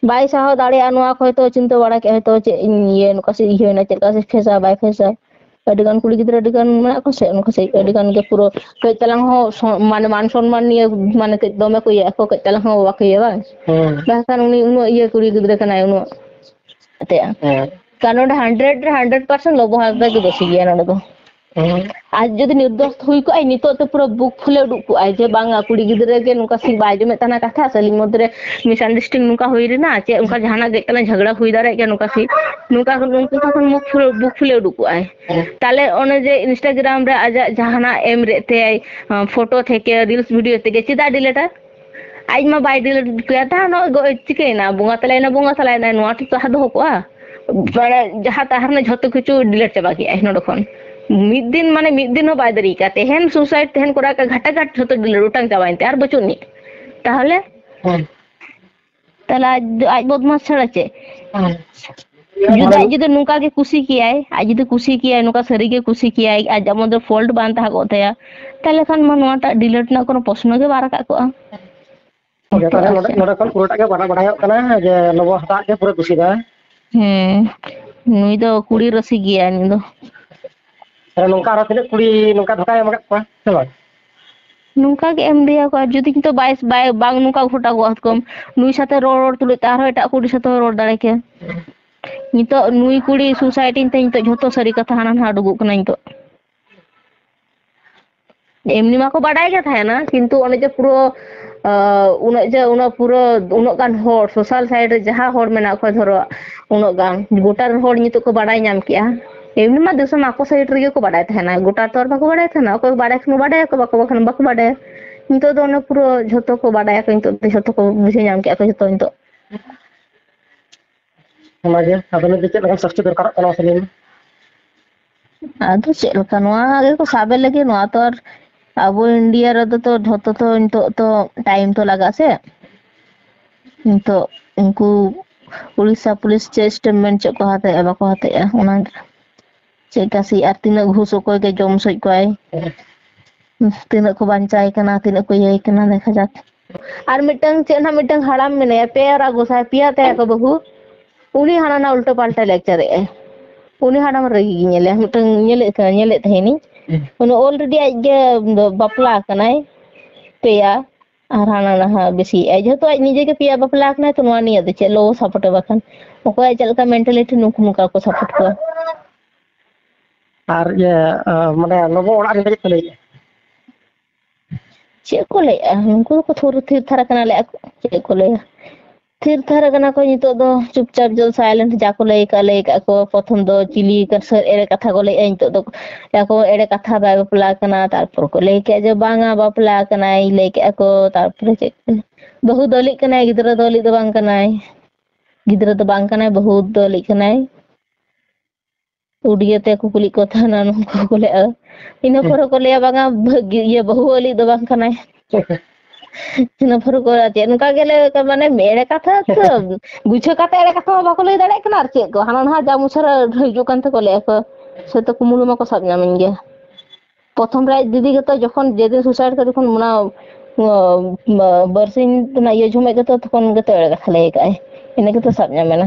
ᱵᱟᱭ ᱥᱟᱦᱟᱣ ᱫᱟᱲᱮᱭᱟᱜᱼᱟ ᱱᱚᱣᱟ ᱠᱚ, ᱦᱚᱭᱛᱳ ᱪᱤᱱᱛᱟᱹ ᱵᱟᱲᱟ ᱠᱮᱫᱼᱟ ᱦᱚᱭᱛᱳ ᱪᱮᱫ ᱤᱧ ᱤᱭᱟᱹ ᱱᱚᱝᱠᱟ ᱥᱮ ᱤᱭᱟᱹᱭᱮᱱᱟ, ᱪᱮᱫ ᱞᱮᱠᱟ ᱥᱮ ᱯᱷᱮᱥᱟ ᱵᱟᱭ ᱯᱷᱮᱥᱟ᱾ ᱟᱹᱰᱤ ᱜᱟᱱ ᱠᱩᱲᱤ ᱜᱤᱫᱽᱨᱟᱹ ᱟᱹᱰᱤ ᱜᱟᱱ ᱢᱮᱱᱟᱜ ᱠᱚᱣᱟ ᱥᱮ, ᱩᱱᱠᱩ ᱥᱮ ᱟᱹᱰᱤ ᱜᱟᱱ ᱜᱮ ᱯᱩᱨᱟᱹ ᱠᱟᱹᱡ ᱛᱟᱞᱟᱝ ᱦᱚᱸ ᱥᱚ-, ᱢᱟᱱᱮ ᱢᱟᱱ ᱥᱚᱱᱢᱟᱱ ᱱᱤᱭᱮ ᱢᱟᱱᱮ ᱠᱟᱹᱡ ᱫᱚᱢᱮ ᱠᱚ ᱤᱭᱟᱹᱜ ᱟᱠᱚ, ᱠᱟᱹᱡ ᱛᱟᱞᱟᱝ ᱦᱚᱸ ᱵᱟᱠᱚ ᱤᱭᱟᱹ ᱵᱟᱝ? ᱦᱮᱸ᱾ ᱢᱮᱱᱠᱷᱟᱱ ᱩᱱᱤ ᱩᱱᱟᱹᱜ ᱤᱭᱟᱹ ᱠᱩᱲᱤ ᱜᱤᱫᱽᱨᱟᱹ ᱠᱟᱱᱟᱭ, ᱩᱱᱟᱹᱜ ᱟᱛᱮ᱾ ᱦᱮᱸ᱾ ᱠᱟᱨᱚᱱ ᱱᱚᱰᱮ ᱦᱟᱱᱰᱨᱮᱰ ᱨᱮ ᱦᱟᱱᱰᱨᱮᱰ ᱯᱟᱨᱥᱮᱱᱴ ᱞᱚᱵᱚ ᱦᱟᱸᱥᱫᱟ ᱜᱮ ᱫᱳᱥᱤ ᱜᱮᱭᱟ ᱱᱚᱰᱮ ᱫᱚ᱾ ᱦᱮᱸ᱾ ᱟᱨ ᱡᱩᱫᱤ ᱱᱤᱨᱫᱳᱥ ᱦᱩᱭ ᱠᱚᱜᱼᱟᱭ, ᱱᱤᱛᱚᱜ ᱛᱮ ᱯᱩᱨᱟᱹ ᱵᱩᱠ ᱯᱷᱩᱞᱮ ᱩᱰᱩᱠ ᱠᱚᱜᱼᱟᱭ ᱡᱮ ᱵᱟᱝᱟ ᱠᱩᱲᱤ ᱜᱤᱫᱽᱨᱟᱹ ᱜᱮ ᱱᱚᱝᱠᱟ ᱥᱤ ᱵᱟᱭ ᱟᱸᱡᱚᱢᱮᱫ ᱛᱟᱦᱮᱱᱟ ᱠᱟᱛᱷᱟ, ᱥᱮ ᱟᱹᱞᱤᱧ ᱢᱚᱫᱽᱫᱷᱮ ᱨᱮ ᱢᱤᱥᱟᱱᱰᱟᱨᱥᱴᱮᱱᱰᱤᱝ ᱱᱚᱝᱠᱟ ᱦᱩᱭ ᱞᱮᱱᱟ, ᱪᱮᱫ ᱚᱱᱠᱟ ᱡᱟᱦᱟᱱᱟᱜ ᱜᱮ ᱛᱟᱞᱟᱝ ᱡᱷᱟᱜᱽᱲᱟ ᱦᱩᱭ ᱫᱟᱲᱮᱭᱟᱜ ᱜᱮᱭᱟ ᱱᱚᱝᱠᱟ ᱥᱤ, ᱱᱚᱝᱠᱟ ᱠᱷᱚᱱ ᱩᱱᱠᱩ ᱠᱷᱚᱱ ᱵᱩᱠ ᱯᱷᱩᱞᱮ, ᱵᱩᱠ ᱯᱷᱩᱞᱮ ᱩᱰᱩᱠ ᱠᱚᱜᱼᱟᱭ᱾ ᱦᱮᱸ᱾ ᱛᱟᱦᱞᱮ ᱚᱱᱮ ᱡᱮ Instagram ᱨᱮ ᱟᱡᱟᱜ ᱡᱟᱦᱟᱱᱟᱜ ᱮᱢ ᱨᱮᱫ ᱛᱮᱭᱟᱭ, ᱟᱸ, ᱯᱷᱳᱴᱳ ᱛᱷᱮᱠᱮ ᱨᱤᱞᱥ ᱵᱷᱤᱰᱤᱭᱳ ᱛᱷᱮᱠᱮ ᱪᱮᱫᱟᱜ ᱰᱤᱞᱮᱴᱟ? ᱟᱡ ᱢᱟ ᱵᱟᱭ ᱰᱤᱞᱮᱴ ᱠᱮᱭᱟ, ᱛᱟᱦᱮᱸ ᱱᱚᱜᱼᱚᱭ ᱜᱚ-, ᱪᱤᱠᱟᱹᱭᱮᱱᱟ? ᱵᱚᱸᱜᱟ ᱛᱟᱞᱟᱭᱮᱱᱟ, ᱵᱚᱸᱜᱟ ᱛᱟᱞᱟᱭᱮᱱᱟᱭ, ᱱᱚᱣᱟ ᱴᱷᱤᱠ ᱛᱟᱦᱮᱸ ᱫᱚᱦᱚ ᱠᱚᱜᱼᱟ? ᱢᱟᱱᱮ ᱡᱟᱦᱟᱸ ᱛᱟᱦᱮᱸ ᱞᱮᱱᱟ ᱡᱷᱚᱛᱚ ᱠᱤᱪᱷᱩ ᱰᱤᱞᱮᱴ ᱪᱟᱵᱟ ᱠᱮᱜᱼᱟᱭ ᱱᱚᱰᱮ ᱠᱷᱚᱱ᱾ ᱢᱤᱫ ᱫᱤᱱ, ᱢᱟᱱᱮ ᱢᱤᱫ ᱫᱤᱱ ᱦᱚᱸ ᱵᱟᱭ ᱫᱮᱨᱤ ᱠᱟᱜᱼᱟ᱾ ᱛᱮᱦᱮᱧ ᱥᱩᱥᱟᱭᱤᱰ, ᱛᱮᱦᱮᱧ ᱠᱚᱨᱟᱣ ᱠᱟᱜ, ᱜᱷᱟᱴᱟ ᱜᱷᱟᱴ ᱡᱷᱚᱛᱚ ᱰᱤᱞᱮᱴ ᱚᱴᱟᱝ ᱪᱟᱵᱟᱭᱮᱱ ᱛᱟᱭᱟ, ᱟᱨ ᱵᱟᱹᱪᱩᱜ ᱟᱹᱱᱤᱡ᱾ ᱛᱟᱦᱚᱞᱮ? ᱦᱮᱸ᱾ ᱛᱟᱦᱚᱞᱮ ᱟᱡ ᱫᱚ, ᱟᱡ ᱵᱚᱫᱢᱟᱥ ᱪᱷᱟᱲᱟ ᱪᱮᱫ? ᱦᱮᱸ᱾ ᱡᱩᱫᱤ ᱟᱡ ᱡᱩᱫᱤ ᱱᱚᱝᱠᱟ ᱜᱮ ᱠᱩᱥᱤ ᱠᱮᱭᱟᱭ, ᱟᱡ ᱡᱩᱫᱤ ᱠᱩᱥᱤ ᱠᱮᱭᱟᱭ, ᱱᱚᱝᱠᱟ ᱥᱟᱹᱨᱤ ᱜᱮ ᱠᱩᱥᱤ ᱠᱮᱭᱟᱭ, ᱟᱡᱟᱜ ᱢᱚᱫᱽᱫᱷᱮ ᱯᱷᱚᱞᱴ ᱵᱟᱝ ᱛᱟᱦᱮᱸ ᱠᱚᱜ ᱛᱟᱭᱟ, ᱛᱟᱦᱞᱮ ᱠᱷᱟᱱ ᱢᱟ ᱱᱚᱣᱟᱴᱟᱜ ᱰᱤᱞᱮᱴ ᱨᱮᱱᱟᱜ ᱠᱳᱱᱳ ᱯᱨᱚᱥᱱᱚ ᱜᱮ ᱵᱟᱝ ᱨᱟᱠᱟᱵ ᱠᱚᱜᱼᱟ᱾ ᱦᱳᱭ, ᱛᱟᱦᱞᱮ ᱱᱚᱰᱮ, ᱟᱪᱪᱷᱟ᱾ ᱱᱚᱰᱮ ᱠᱷᱚᱱ ᱯᱩᱨᱟᱹᱴᱟᱜ ᱜᱮ ᱵᱟᱰᱟᱭ, ᱵᱟᱰᱟᱭᱚᱜ ᱠᱟᱱᱟ ᱡᱮ ᱞᱚᱵᱚ ᱦᱟᱸᱥᱫᱟᱜ ᱜᱮ ᱯᱩᱨᱟᱹ ᱠᱩᱥᱤ ᱫᱚ᱾ ᱦᱮᱸ, ᱱᱩᱭ ᱫᱚ ᱠᱩᱲᱤ ᱨᱟᱹᱥᱤ ᱜᱮᱭᱟᱭ ᱱᱩᱭ ᱫᱚ᱾ ᱛᱟᱦᱞᱮ ᱱᱚᱝᱠᱟ ᱟᱨᱚ ᱛᱤᱱᱟᱹᱜ ᱠᱩᱲᱤ ᱱᱚᱝᱠᱟ ᱫᱷᱳᱠᱟᱭ ᱮᱢ ᱟᱠᱟᱫ ᱠᱚᱣᱟ, ᱥᱮ ᱵᱟᱝ? ᱱᱚᱝᱠᱟ ᱜᱮ ᱮᱢ ᱫᱮᱭᱟ ᱠᱚ, ᱟᱨ ᱡᱩᱫᱤ ᱱᱤᱛᱚᱜ ᱵᱟᱭ, ᱵᱟᱭ, ᱵᱟᱝ ᱱᱚᱝᱠᱟ ᱜᱷᱚᱴᱟᱣ ᱠᱚᱜᱼᱟ, ᱠᱚᱢ ᱱᱩᱭ ᱥᱟᱛᱮ ᱨᱚᱲ, ᱨᱚᱲ ᱛᱩᱞᱩᱡ ᱛᱮ ᱟᱨᱦᱚᱸ ᱮᱴᱟᱜ ᱠᱩᱲᱤ ᱥᱟᱛᱮ ᱦᱚᱸ ᱨᱚᱲ ᱫᱟᱲᱮ ᱠᱮᱭᱟ᱾ ᱱᱤᱛᱚᱜ ᱱᱩᱭ ᱠᱩᱲᱤ ᱥᱩᱥᱟᱭᱤᱰ ᱮᱱ ᱛᱮ ᱱᱤᱛᱚᱜ ᱡᱷᱚᱛᱚ ᱥᱟᱹᱨᱤ ᱠᱟᱛᱷᱟ ᱦᱟᱱᱟ ᱱᱟᱦᱟᱜ ᱩᱰᱩᱠᱚᱜ ᱠᱟᱱᱟ ᱱᱤᱛᱚᱜ᱾ ᱮᱢᱱᱤ ᱢᱟᱠᱚ ᱵᱟᱰᱟᱭ ᱜᱮ ᱛᱟᱦᱮᱱᱟ, ᱠᱤᱱᱛᱩ ᱚᱱᱮ ᱡᱮ ᱯᱩᱨᱟᱹ, ᱟᱸ, ᱩᱱᱟᱹᱜ ᱡᱮ, ᱩᱱᱟᱹᱜ ᱯᱩᱨᱟᱹ, ᱩᱱᱟᱹᱜ ᱜᱟᱱ ᱦᱚᱲ, ᱥᱳᱥᱟᱞ ᱥᱟᱭᱤᱴ ᱨᱮ ᱡᱟᱦᱟᱸ ᱦᱚᱲ ᱢᱮᱱᱟᱜ ᱠᱚᱣᱟ, ᱫᱷᱚᱨᱚ, ᱩᱱᱟᱹᱜ ᱜᱟᱱ, ᱜᱚᱴᱟ ᱨᱮᱱ ᱦᱚᱲ ᱱᱤᱛᱚᱜ ᱠᱚ ᱵᱟᱰᱟᱭ ᱧᱟᱢ ᱠᱮᱜᱼᱟ᱾ ᱮᱢᱱᱤ ᱢᱟ ᱫᱤᱥᱚᱢ ᱟᱠᱚ ᱥᱟᱭᱤᱰ ᱨᱮᱜᱮ ᱠᱚ ᱵᱟᱰᱟᱭ ᱛᱟᱦᱮᱱᱟ, ᱜᱚᱴᱟ ᱛᱚ ᱟᱨ ᱵᱟᱠᱚ ᱵᱟᱰᱟᱭ ᱛᱟᱦᱮᱱᱟ᱾ ᱚᱠᱚᱭ ᱠᱚ ᱵᱟᱰᱟᱭ ᱠᱷᱟᱱ ᱠᱚ ᱵᱟᱰᱟᱭᱟᱠᱚ, ᱵᱟᱠᱚ ᱵᱟᱰᱟᱭ ᱠᱷᱟᱱ ᱵᱟᱠᱚ ᱵᱟᱰᱟᱭᱟ᱾ ᱱᱤᱛᱚᱜ ᱫᱚ ᱚᱱᱮ ᱯᱩᱨᱟᱹ ᱡᱷᱚᱛᱚ ᱠᱚ ᱵᱟᱰᱟᱭᱟᱠᱚ, ᱱᱤᱛᱚᱜ ᱫᱚ ᱡᱷᱚᱛᱚ ᱠᱚ ᱵᱩᱡᱷᱟᱹᱣ ᱧᱟᱢ ᱠᱮᱜᱼᱟ ᱠᱚ ᱡᱷᱚᱛᱚ ᱱᱤᱛᱚᱜ᱾ ᱚᱱᱟᱜᱮ, ᱟᱫᱚ ᱱᱤᱛ ᱫᱚ ᱪᱮᱫ ᱞᱮᱠᱟᱱ ᱥᱟᱥᱛᱤ ᱫᱚᱨᱠᱟᱨᱚᱜ ᱠᱟᱱᱟ, ᱢᱟᱥᱮ ᱞᱟᱹᱭ ᱢᱮ? ᱟᱫᱚ ᱪᱮᱫ ᱞᱮᱠᱟ, ᱱᱚᱣᱟ ᱜᱮᱠᱚ ᱥᱟᱵᱮ ᱞᱟᱹᱜᱤᱫ, ᱱᱚᱣᱟ ᱛᱚ ᱟᱨ ᱟᱵᱚ ᱤᱱᱰᱤᱭᱟ ᱨᱮᱫᱚ ᱛᱚ ᱡᱷᱚᱛᱚ ᱛᱚ ᱱᱤᱛᱚᱜ ᱛᱚ ᱴᱟᱭᱤᱢ ᱛᱚ ᱞᱟᱜᱟᱜᱼᱟ ᱥᱮ᱾ ᱱᱤᱛᱚᱜ ᱩᱱᱠᱩ ᱩᱲᱤᱥᱥᱟ ᱯᱩᱞᱤᱥ ᱪᱮᱫ ᱥᱴᱮᱴᱢᱮᱱᱴ ᱪᱮᱫ ᱠᱚ ᱦᱟᱛᱟᱣᱮᱜᱼᱟ, ᱵᱟᱠᱚ ᱦᱟᱛᱟᱣᱮᱜᱼᱟ, ᱚᱱᱟ ᱪᱮᱫ ᱞᱮᱠᱟ ᱥᱮ, ᱟᱨ ᱛᱤᱱᱟᱹᱜ ᱜᱷᱩᱥ ᱚᱠᱚᱭ ᱜᱮ ᱡᱚᱢ ᱥᱚᱡ ᱠᱚᱣᱟᱭ, ᱛᱤᱱᱟᱹᱜ ᱠᱚ ᱵᱟᱧᱪᱟᱭ ᱠᱟᱱᱟ, ᱛᱤᱱᱟᱹᱜ ᱠᱚ ᱤᱭᱟᱹᱭ ᱠᱟᱱᱟ, ᱫᱮᱠᱷᱟ ᱡᱟᱠ᱾ ᱟᱨ ᱢᱤᱫᱴᱟᱝ ᱪᱮᱫ ᱱᱟᱜ ᱢᱤᱫᱴᱟᱝ ᱦᱟᱲᱟᱢ ᱢᱮᱱᱟᱭᱟ, ᱯᱮᱭᱟ ᱟᱨ ᱜᱚᱸᱥᱟᱭ, ᱯᱮᱭᱟ ᱛᱟᱭᱟ ᱠᱚ ᱵᱟᱹᱦᱩ, ᱩᱱᱤ ᱦᱟᱱᱟ ᱱᱟ ᱩᱞᱴᱟᱹ ᱯᱟᱞᱴᱟ ᱞᱮᱠᱪᱟᱨ ᱮᱜᱼᱟᱭ᱾ ᱩᱱᱤ ᱦᱟᱲᱟᱢ ᱨᱟᱹᱜᱤ ᱜᱮ ᱧᱮᱞᱮ, ᱢᱤᱫᱴᱟᱝ ᱧᱮᱞᱮᱫ ᱛᱟᱦᱮᱸ, ᱧᱮᱞᱮᱫ ᱛᱟᱦᱮᱱᱤᱧ᱾ ᱦᱩᱸ᱾ ᱩᱱᱤ already ᱟᱡ ᱜᱮ ᱵᱟᱯᱞᱟ ᱟᱠᱟᱱᱟᱭ, ᱯᱮᱭᱟ, ᱟᱨ ᱦᱟᱱᱟ ᱱᱟᱦᱟᱜ ᱵᱮᱥᱤᱭᱮᱜᱼᱟᱭ᱾ ᱡᱮᱦᱮᱛᱩ ᱟᱡ ᱱᱤᱡᱮ ᱜᱮ ᱯᱮᱭᱟ ᱵᱟᱯᱞᱟ ᱟᱠᱟᱱᱟᱭ, ᱛᱚ ᱱᱚᱣᱟ ᱱᱤᱭᱟᱹ ᱫᱚ ᱪᱮᱫ ᱞᱚᱵᱚ ᱥᱟᱯᱳᱨᱴᱟ ᱵᱟᱠᱷᱟᱱ? ᱚᱠᱚᱭᱟᱜ ᱪᱮᱫ ᱞᱮᱠᱟ ᱢᱮᱱᱴᱟᱞᱤᱴᱤ, ᱱᱩᱠᱩ ᱱᱚᱝᱠᱟ ᱠᱚ ᱥᱟᱯᱳᱨᱴ ᱠᱚᱣᱟ᱾ ᱟᱨ ᱤᱭᱟᱹ, ᱟᱸ, ᱢᱟᱱᱮ ᱞᱚᱵᱚ ᱚᱲᱟᱜ ᱨᱮᱱ ᱪᱮᱫ ᱠᱚ ᱞᱟᱹᱭᱮᱜᱼᱟ? ᱪᱮᱫ ᱠᱚ ᱞᱟᱹᱭᱮᱜᱼᱟ? ᱩᱱᱠᱩ ᱫᱚᱠᱚ ᱛᱷᱩᱨ ᱛᱷᱤᱨ ᱛᱷᱟᱨ ᱟᱠᱟᱱᱟ, ᱞᱟᱹᱭᱮᱜᱼᱟ ᱠᱚ᱾ ᱪᱮᱫ ᱠᱚ ᱞᱟᱹᱭᱟ? ᱛᱷᱤᱨ ᱛᱷᱟᱨ ᱟᱠᱟᱱᱟ ᱠᱚ ᱱᱤᱛᱚᱜ ᱫᱚ, ᱪᱩᱯᱪᱟᱯ ᱡᱚ silent, ᱡᱟ ᱠᱚ ᱞᱟᱹᱭ ᱠᱟᱜ, ᱞᱟᱹᱭ ᱠᱟᱜ ᱠᱚ᱾ ᱯᱨᱚᱛᱷᱚᱢ ᱫᱚ ᱪᱤᱞᱤ ᱠᱟᱱ ᱥᱟᱹᱨ ᱮᱲᱮ ᱠᱟᱛᱷᱟ ᱠᱚ ᱞᱟᱹᱭᱮᱜᱼᱟ, ᱱᱤᱛᱚᱜ ᱫᱚ ᱞᱟᱹᱭᱟ ᱠᱚ ᱮᱲᱮ ᱠᱟᱛᱷᱟ, ᱵᱟᱭ ᱵᱟᱯᱞᱟ ᱟᱠᱟᱱᱟ᱾ ᱛᱟᱨᱯᱚᱨ ᱠᱚ ᱞᱟᱹᱭ ᱠᱮᱜᱼᱟ ᱡᱮ ᱵᱟᱝᱟ, ᱵᱟᱯᱞᱟ ᱟᱠᱟᱱᱟᱭ, ᱞᱟᱹᱭ ᱠᱮᱜᱼᱟ ᱠᱚ᱾ ᱛᱟᱨᱯᱚᱨᱮ ᱪᱮᱫ ᱠᱚ, ᱵᱟᱹᱦᱩ ᱫᱚᱞᱤᱜ ᱠᱟᱱᱟᱭ, ᱜᱤᱫᱽᱨᱟᱹ ᱫᱚᱞᱤᱜ ᱫᱚ ᱵᱟᱝ ᱠᱟᱱᱟᱭ, ᱜᱤᱫᱽᱨᱟᱹ ᱫᱚ ᱵᱟᱝ ᱠᱟᱱᱟᱭ, ᱵᱟᱹᱦᱩ ᱫᱚᱞᱤᱜ ᱠᱟᱱᱟᱭ᱾ ᱩᱰᱤᱭᱟᱹ ᱛᱮ ᱠᱚ ᱠᱩᱞᱤ ᱠᱚ ᱛᱟᱦᱮᱱᱟ, ᱱᱚᱝᱠᱟ ᱠᱚ ᱞᱟᱹᱭᱟ᱾ ᱤᱱᱟᱹ ᱯᱚᱨᱮ ᱠᱚ ᱞᱟᱹᱭᱟ, "ᱵᱟᱝᱟ, ᱵᱷᱟᱹᱜᱤ, ᱤᱭᱟᱹ, ᱵᱟᱹᱦᱩ ᱟᱹᱞᱤᱡ ᱫᱚ ᱵᱟᱝ ᱠᱟᱱᱟᱭ᱾" ᱤᱱᱟᱹ ᱯᱚᱨᱮ ᱠᱚ ᱪᱮᱫ ᱱᱚᱝᱠᱟ ᱜᱮᱞᱮ ᱢᱟᱱᱮ ᱮᱲᱮ ᱠᱟᱛᱷᱟ ᱛᱚ, ᱵᱩᱡᱷᱟᱹᱣ ᱠᱟᱛᱮ ᱮᱲᱮ ᱠᱟᱛᱷᱟ ᱢᱟ ᱵᱟᱠᱚ ᱞᱟᱹᱭ ᱫᱟᱲᱮᱭᱟᱜ ᱠᱟᱱᱟ᱾ ᱟᱨ ᱪᱮᱫ ᱠᱚ ᱦᱟᱱᱟ ᱱᱟᱦᱟᱜ ᱡᱟ ᱢᱩᱪᱷᱟᱹᱨ ᱦᱤᱡᱩᱜ ᱠᱟᱱ ᱛᱟᱠᱚ ᱞᱟᱹᱭᱟ ᱠᱚ, ᱥᱮ ᱛᱚ ᱠᱩᱢᱵᱽᱲᱩ ᱢᱟᱠᱚ ᱥᱟᱵ ᱧᱟᱢᱮᱱ ᱜᱮᱭᱟ᱾ ᱯᱨᱚᱛᱷᱚᱢ ᱨᱮ ᱟᱡ ᱫᱤᱫᱤ ᱜᱮᱛᱚ ᱡᱚᱠᱷᱚᱱ ᱡᱮᱫᱤᱱ ᱥᱩᱥᱟᱭᱤᱰ ᱠᱟᱛᱮ ᱛᱚᱠᱷᱚᱱ ᱚᱱᱟ ᱵᱟᱨᱥᱤᱧ ᱨᱮᱱᱟᱜ ᱤᱭᱟᱹ ᱡᱚᱢᱮᱫ ᱜᱮᱛᱚ ᱛᱚᱠᱷᱚᱱ ᱜᱮᱛᱚ ᱮᱲᱮ ᱠᱟᱛᱷᱟ ᱞᱟᱹᱭ ᱠᱟᱜᱼᱟᱭ, ᱤᱱᱟᱹ ᱜᱮᱛᱚ ᱥᱟᱵ ᱧᱟᱢᱮᱱᱟ᱾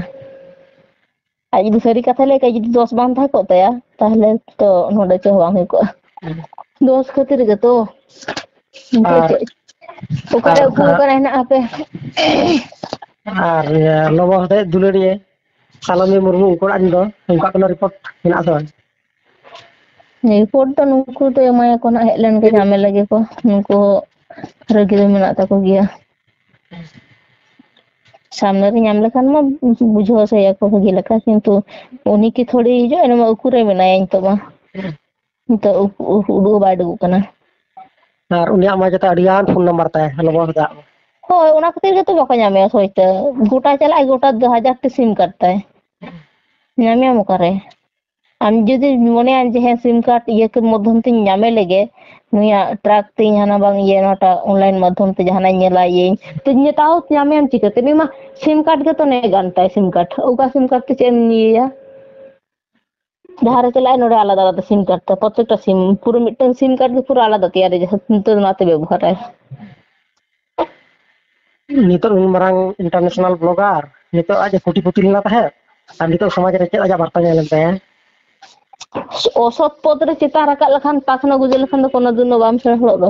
ᱟᱡ ᱡᱩᱫᱤ ᱥᱟᱹᱨᱤ ᱠᱟᱛᱷᱟ ᱞᱟᱹᱭ ᱠᱷᱟᱡ, ᱡᱩᱫᱤ ᱫᱚᱥ ᱵᱟᱝ ᱛᱟᱦᱮᱸ ᱠᱚᱜ ᱛᱟᱭᱟ, ᱛᱟᱦᱞᱮ ᱛᱚ ᱱᱚᱰᱮ ᱪᱮᱫ ᱦᱚᱸ ᱵᱟᱝ ᱦᱩᱭ ᱠᱚᱜᱼᱟ᱾ ᱫᱚᱥ ᱠᱷᱟᱹᱛᱤᱨ ᱜᱮᱛᱚ᱾ ᱱᱤᱛᱚᱜ ᱟᱨ ᱪᱮᱫ, ᱚᱠᱟᱨᱮ ᱟᱨ ᱩᱠᱩ ᱟᱠᱟᱱᱟ ᱦᱮᱱᱟᱜ ᱟᱯᱮ? ᱟᱨ ᱤᱭᱟᱹ, ᱞᱚᱵᱚ ᱦᱚᱛᱮᱡ ᱫᱩᱞᱟᱹᱲᱤᱭᱟᱹ ᱥᱟᱞᱚᱢᱤ ᱢᱩᱨᱢᱩ, ᱩᱱᱠᱩ ᱚᱲᱟᱜ ᱨᱮᱱ ᱫᱚ ᱚᱱᱠᱟ ᱠᱳᱱᱳ ᱨᱤᱯᱳᱨᱴ ᱢᱮᱱᱟᱜ ᱟᱥᱮ ᱵᱟᱝ? ᱨᱤᱯᱳᱨᱴ ᱫᱚ ᱱᱩᱠᱩ ᱫᱚ ᱮᱢᱟᱭᱟᱠᱚ ᱱᱟᱜ, ᱦᱮᱡ ᱞᱮᱱ ᱜᱮ ᱧᱟᱢᱮ ᱞᱟᱹᱜᱤᱫ ᱠᱚ᱾ ᱱᱩᱠᱩ ᱦᱚᱸ ᱨᱟᱹᱜᱤ ᱫᱚ ᱢᱮᱱᱟᱜ ᱛᱟᱠᱚ ᱜᱮᱭᱟ᱾ ᱥᱟᱢᱱᱮ ᱨᱮ ᱧᱟᱢ ᱞᱮᱠᱷᱟᱱ ᱢᱟ ᱵᱩᱡᱷᱟᱹᱣ ᱦᱚᱪᱚᱭᱟᱠᱚ ᱵᱷᱟᱹᱜᱤ ᱞᱮᱠᱟ, ᱠᱤᱱᱛᱩ ᱩᱱᱤ ᱠᱤ ᱛᱷᱚᱲᱤ ᱦᱤᱡᱩᱜᱼᱟ? ᱩᱱᱤ ᱢᱟ ᱩᱠᱩᱨᱮ ᱢᱮᱱᱟᱭᱟ ᱱᱤᱛᱚᱜ ᱢᱟ᱾ ᱱᱤᱛᱚᱜ ᱩᱠ-, ᱩᱠ-, ᱩᱰᱩᱠ ᱦᱚᱸ ᱵᱟᱭ ᱩᱰᱩᱠᱚᱜ ᱠᱟᱱᱟ᱾ ᱟᱨ ᱩᱱᱤᱭᱟᱜ ᱢᱟ ᱡᱚᱛᱚ ᱟᱹᱰᱤ ᱜᱟᱱ ᱯᱷᱳᱱ ᱱᱟᱢᱵᱟᱨ ᱛᱟᱭ, ᱞᱚᱵᱚ ᱦᱚᱫᱟᱜ᱾ ᱦᱳᱭ, ᱚᱱᱟ ᱠᱷᱟᱹᱛᱤᱨ ᱜᱮᱛᱚ ᱵᱟᱠᱚ ᱧᱟᱢᱮᱭᱟ ᱦᱚᱭᱛᱳ᱾ ᱜᱚᱴᱟ ᱪᱟᱞᱟᱜᱼᱟᱭ, ᱜᱚᱴᱟ ᱫᱚ ᱦᱟᱡᱟᱨ ᱴᱤ ᱥᱤᱢ ᱠᱟᱨᱰ ᱛᱟᱭ᱾ ᱧᱟᱢᱮᱭᱟᱢ ᱚᱠᱟᱨᱮ? ᱟᱢ ᱡᱩᱫᱤ ᱢᱚᱱᱮᱭᱟ ᱡᱮ ᱦᱮᱸ ᱥᱤᱢ ᱠᱟᱨᱰ ᱤᱭᱟᱹ ᱠᱚ ᱢᱟᱫᱽᱫᱷᱚᱢ ᱛᱤᱧ ᱧᱟᱢᱮ ᱞᱮᱜᱮ, ᱱᱩᱭᱟᱜ ᱴᱨᱟᱠ ᱛᱤᱧ ᱦᱟᱱᱟ ᱵᱟᱝ ᱤᱭᱟᱹ ᱱᱚᱣᱟᱴᱟᱜ ᱚᱱᱞᱟᱭᱤᱱ ᱢᱟᱫᱽᱫᱷᱚᱢ ᱛᱮ ᱡᱟᱦᱟᱱᱟᱜ ᱤᱧ ᱧᱮᱞᱟ ᱤᱭᱟᱹᱧ, ᱛᱚ ᱤᱧ ᱛᱟᱣ ᱧᱟᱢᱮᱭᱟᱢ ᱪᱤᱠᱟᱹᱛᱮ? ᱱᱩᱭ ᱢᱟ ᱥᱤᱢ ᱠᱟᱨᱰ ᱜᱮᱛᱚ ᱱᱮ ᱜᱟᱱ ᱛᱟᱭ ᱥᱤᱢ ᱠᱟᱨᱰ᱾ ᱚᱠᱟ ᱥᱤᱢ ᱠᱟᱨᱰ ᱛᱮ ᱪᱮᱫ ᱮᱢ ᱤᱭᱟᱹᱭᱟ? ᱡᱟᱦᱟᱸ ᱨᱮ ᱪᱟᱞᱟᱜᱼᱟᱭ ᱱᱚᱰᱮ ᱟᱞᱟᱫᱟ ᱟᱞᱟᱫᱟ ᱥᱤᱢ ᱠᱟᱨᱰ ᱛᱟᱭ, ᱯᱨᱚᱛᱮᱠᱴᱟ ᱥᱤᱢ ᱯᱩᱨᱟᱹ ᱢᱤᱫᱴᱟᱝ ᱥᱤᱢ ᱠᱟᱨᱰ ᱜᱮ ᱯᱩᱨᱟᱹ ᱟᱞᱟᱫᱟ ᱛᱮᱭᱟᱨ ᱡᱟᱦᱟᱸ ᱱᱤᱛᱚᱜ ᱫᱚ ᱱᱚᱣᱟᱛᱮ ᱵᱮᱵᱚᱦᱟᱨᱟᱭ᱾ ᱱᱤᱛᱚᱜ ᱩᱱ ᱢᱟᱨᱟᱝ ᱤᱱᱴᱟᱨᱱᱮᱥᱚᱱᱟᱞ ᱵᱞᱚᱜᱟᱨ, ᱱᱤᱛᱚᱜ ᱟᱡ ᱮ ᱠᱳᱴᱤᱯᱚᱛᱤ ᱞᱮᱱᱟ ᱛᱟᱦᱮᱸᱫ, ᱟᱨ ᱱᱤᱛᱚᱜ ᱥᱚᱢᱟᱡᱽ ᱨᱮ ᱪᱮᱫ ᱟᱡᱟᱜ ᱵᱟᱨᱛᱟ ᱧᱮᱞ ᱮᱱ ᱛᱟᱭᱟ? ᱚᱥᱚᱛ ᱯᱚᱫ ᱨᱮ ᱪᱮᱛᱟᱱ ᱨᱟᱠᱟᱵ ᱞᱮᱠᱷᱟᱱ, ᱛᱟᱠ ᱱᱟ ᱜᱩᱡᱩ ᱞᱮᱠᱷᱟᱱ ᱫᱚ ᱠᱳᱱᱳ ᱫᱤᱱ ᱫᱚ ᱵᱟᱢ ᱥᱮᱬᱟ ᱦᱚᱲᱚᱜ ᱫᱚ᱾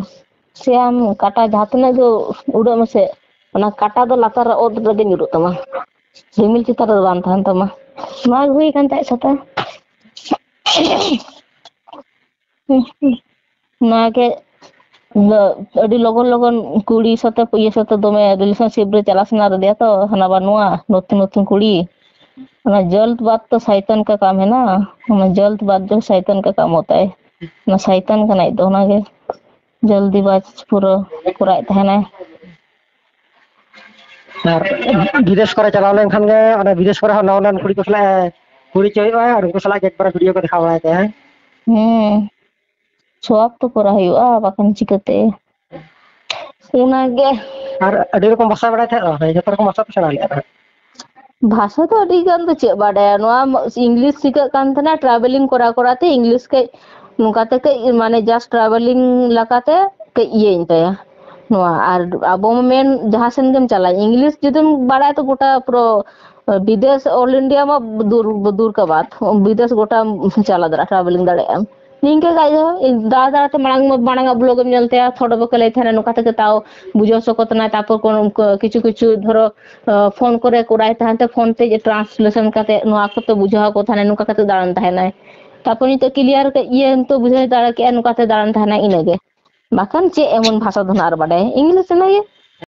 ᱥᱮ ᱟᱢ ᱠᱟᱴᱟ ᱡᱟᱦᱟᱸ ᱛᱤᱱᱟᱹᱜ ᱜᱮ ᱩᱰᱟᱹᱜ ᱢᱮᱥᱮ, ᱚᱱᱟ ᱠᱟᱴᱟ ᱫᱚ ᱞᱟᱛᱟᱨ ᱨᱮ ᱚᱛ ᱨᱮᱜᱮ ᱧᱩᱨᱩᱜ ᱛᱟᱢᱟ, ᱨᱤᱢᱤᱞ ᱪᱮᱛᱟᱱ ᱨᱮᱫᱚ ᱵᱟᱝ ᱛᱟᱦᱮᱱ ᱛᱟᱢᱟ᱾ ᱱᱚᱣᱟ ᱜᱮ ᱦᱩᱭ ᱟᱠᱟᱱ ᱛᱟᱦᱮᱸᱫ ᱥᱟᱛᱟ᱾ ᱱᱚᱣᱟ ᱜᱮ ᱞᱚ-, ᱟᱹᱰᱤ ᱞᱚᱜᱚᱱ ᱞᱚᱜᱚᱱ ᱠᱩᱲᱤ ᱥᱟᱛᱮ ᱤᱭᱟᱹ ᱥᱟᱛᱮ ᱫᱚᱢᱮ ᱨᱤᱞᱮᱥᱚᱱᱥᱤᱯ ᱨᱮ ᱪᱟᱞᱟᱣ ᱥᱟᱱᱟ ᱞᱮᱫᱮᱭᱟ ᱛᱚ, ᱦᱟᱱᱟ ᱵᱟ ᱱᱚᱣᱟ ᱱᱚᱛᱩᱱ ᱱᱚᱛᱩᱱ ᱠᱩᱲᱤ᱾ ᱚᱱᱟ ᱡᱚᱞᱫ ᱵᱟᱫ ᱛᱚ ᱥᱟᱭᱛᱟᱱ ᱠᱟ ᱠᱟᱢ ᱦᱮ ᱱᱟ, ᱚᱱᱟ ᱡᱚᱞᱫ ᱵᱟᱫ ᱡᱚ ᱥᱟᱭᱛᱟᱱ ᱠᱟ ᱠᱟᱢ ᱦᱳᱛᱟ ᱦᱮ᱾ ᱚᱱᱟ ᱥᱟᱭᱛᱟᱱ ᱠᱟᱱᱟᱭ ᱛᱚ, ᱚᱱᱟᱜᱮ ᱡᱚᱞᱫᱤ ᱵᱟᱡᱽ ᱯᱩᱨᱟᱹ ᱠᱚᱨᱟᱣᱮᱫ ᱛᱟᱦᱮᱱᱟᱭ᱾ ᱟᱨ ᱵᱤᱫᱮᱥ ᱠᱚᱨᱮ ᱪᱟᱞᱟᱣ ᱞᱮᱱᱠᱷᱟᱱ ᱜᱮ, ᱚᱱᱟ ᱵᱤᱫᱮᱥ ᱠᱚᱨᱮ ᱦᱚᱸ ᱱᱟᱣᱟ ᱱᱟᱣᱟ ᱠᱩᱲᱤ ᱠᱚ ᱥᱟᱞᱟᱜ ᱮ ᱠᱩᱲᱤ ᱦᱚᱪᱚ ᱦᱩᱭᱩᱜᱼᱟ, ᱟᱨ ᱩᱱᱠᱩ ᱥᱟᱞᱟᱜ ᱜᱮ ᱮᱠᱵᱟᱨᱮ ᱵᱷᱤᱰᱤᱭᱳ ᱠᱚ ᱫᱮᱠᱷᱟᱣ ᱵᱟᱲᱟᱭ ᱛᱟᱭᱟ᱾ ᱦᱮᱸ, ᱥᱚᱣᱟᱵ ᱛᱚ ᱠᱚᱨᱟᱣ ᱦᱩᱭᱩᱜᱼᱟ, ᱵᱟᱠᱷᱟᱱ ᱪᱤᱠᱟᱹᱛᱮ? ᱚᱱᱟᱜᱮ᱾ ᱟᱨ ᱟᱹᱰᱤ ᱨᱚᱠᱚᱢ ᱵᱷᱟᱥᱟ ᱵᱟᱲᱟᱭ ᱛᱟᱦᱮᱸᱫ ᱨᱮᱦᱚᱸ, ᱡᱚᱛᱚ ᱨᱚᱠᱚᱢ ᱵᱷᱟᱥᱟ ᱯᱮ ᱥᱮᱬᱟ ᱞᱮᱫᱼᱟ ᱛᱟᱦᱮᱸᱫ? ᱵᱷᱟᱥᱟ ᱫᱚ ᱟᱹᱰᱤ ᱜᱟᱱ ᱫᱚ ᱪᱮᱫ ᱵᱟᱰᱟᱭᱟ, ᱱᱚᱣᱟ ᱤᱝᱞᱤᱥ ᱥᱤᱠᱷᱟᱹᱜ ᱠᱟᱱ ᱛᱟᱦᱮᱱᱟ, ᱴᱨᱟᱵᱷᱮᱞᱤᱝ ᱠᱚᱨᱟᱣ ᱠᱚᱨᱟᱣ ᱛᱮ ᱤᱝᱞᱤᱥ ᱠᱟᱹᱡ ᱱᱚᱝᱠᱟ ᱛᱮ ᱠᱟᱹᱡ ᱢᱟᱱᱮ just ᱴᱨᱟᱵᱷᱮᱞᱤᱝ ᱞᱮᱠᱟᱛᱮ ᱠᱟᱹᱡ ᱤᱭᱟᱹᱧ ᱛᱟᱭᱟ᱾ ᱱᱚᱣᱟ ᱟᱨ ᱟᱵᱚ ᱢᱮᱱ ᱡᱟᱦᱟᱸ ᱥᱮᱱ ᱜᱮᱢ ᱪᱟᱞᱟᱜ, ᱤᱝᱞᱤᱥ ᱡᱩᱫᱤᱢ ᱵᱟᱲᱟᱭᱟ ᱛᱚ ᱜᱚᱴᱟ ᱯᱩᱨᱟᱹ ᱵᱤᱫᱮᱥ, ᱚᱞ ᱤᱱᱰᱤᱭᱟ ᱢᱟ ᱫᱩᱨ ᱫᱩᱨ ᱠᱟ ᱵᱟᱛ, ᱵᱤᱫᱮᱥ ᱜᱚᱴᱟᱢ ᱪᱟᱞᱟᱣ ᱫᱟᱲᱮᱭᱟᱜᱼᱟ, ᱴᱨᱟᱵᱷᱮᱞᱤᱝ ᱫᱟᱲᱮᱭᱟᱜᱼᱟᱢ᱾ ᱱᱤᱝᱠᱟᱹ ᱠᱷᱟᱡ ᱫᱚ ᱤᱧ ᱫᱟᱬᱟ ᱫᱟᱬᱟ ᱛᱮ ᱢᱟᱲᱟᱝ ᱢᱟ, ᱢᱟᱲᱟᱝ ᱟᱜ ᱵᱞᱚᱜ ᱮᱢ ᱧᱮᱞ ᱛᱟᱭᱟ, ᱛᱷᱚᱲᱟ ᱵᱟᱠᱚ ᱞᱟᱹᱭ ᱛᱟᱦᱮᱱᱟ, ᱱᱚᱝᱠᱟ ᱛᱮᱜᱮ ᱛᱟᱣ ᱵᱩᱡᱷᱟᱹᱣ ᱦᱚᱪᱚ ᱠᱚ ᱛᱟᱦᱮᱱᱟ᱾ ᱛᱟᱨᱯᱚᱨ ᱠᱚᱱᱚ ᱠᱤᱪᱷᱩ ᱠᱤᱪᱷᱩ ᱫᱷᱚᱨᱚ ᱯᱷᱳᱱ ᱠᱚᱨᱮ ᱠᱚᱨᱟᱭ ᱛᱟᱦᱮᱱ ᱛᱮ, ᱯᱷᱳᱱ ᱛᱮ ᱴᱨᱟᱱᱥᱞᱮᱥᱚᱱ ᱠᱟᱛᱮ ᱱᱚᱣᱟ ᱠᱚᱛᱮ ᱵᱩᱡᱷᱟᱹᱣ ᱟᱠᱚ ᱛᱟᱦᱮᱱᱟ, ᱱᱚᱝᱠᱟ ᱠᱟᱛᱮ ᱫᱟᱬᱟᱱ ᱛᱟᱦᱮᱱᱟᱭ᱾ ᱛᱟᱨᱯᱚᱨ ᱱᱤᱛᱚᱜ ᱠᱞᱤᱭᱟᱨ ᱠᱟᱛᱮ ᱤᱭᱟᱹ ᱱᱤᱛᱚᱜ ᱵᱩᱡᱷᱟᱹᱣ ᱫᱟᱲᱮ ᱠᱮᱜᱼᱟ, ᱱᱚᱝᱠᱟ ᱛᱮ ᱫᱟᱬᱟᱱ ᱛᱟᱦᱮᱱᱟ, ᱤᱱᱟᱹᱜᱮ᱾ ᱵᱟᱠᱷᱟᱱ ᱪᱮᱫ ᱮᱢᱚᱱ ᱵᱷᱟᱥᱟ ᱫᱚ ᱱᱟᱜ ᱟᱨ ᱵᱟᱰᱟᱭᱟ, ᱤᱝᱞᱤᱥ ᱤᱱᱟᱹᱜᱮ᱾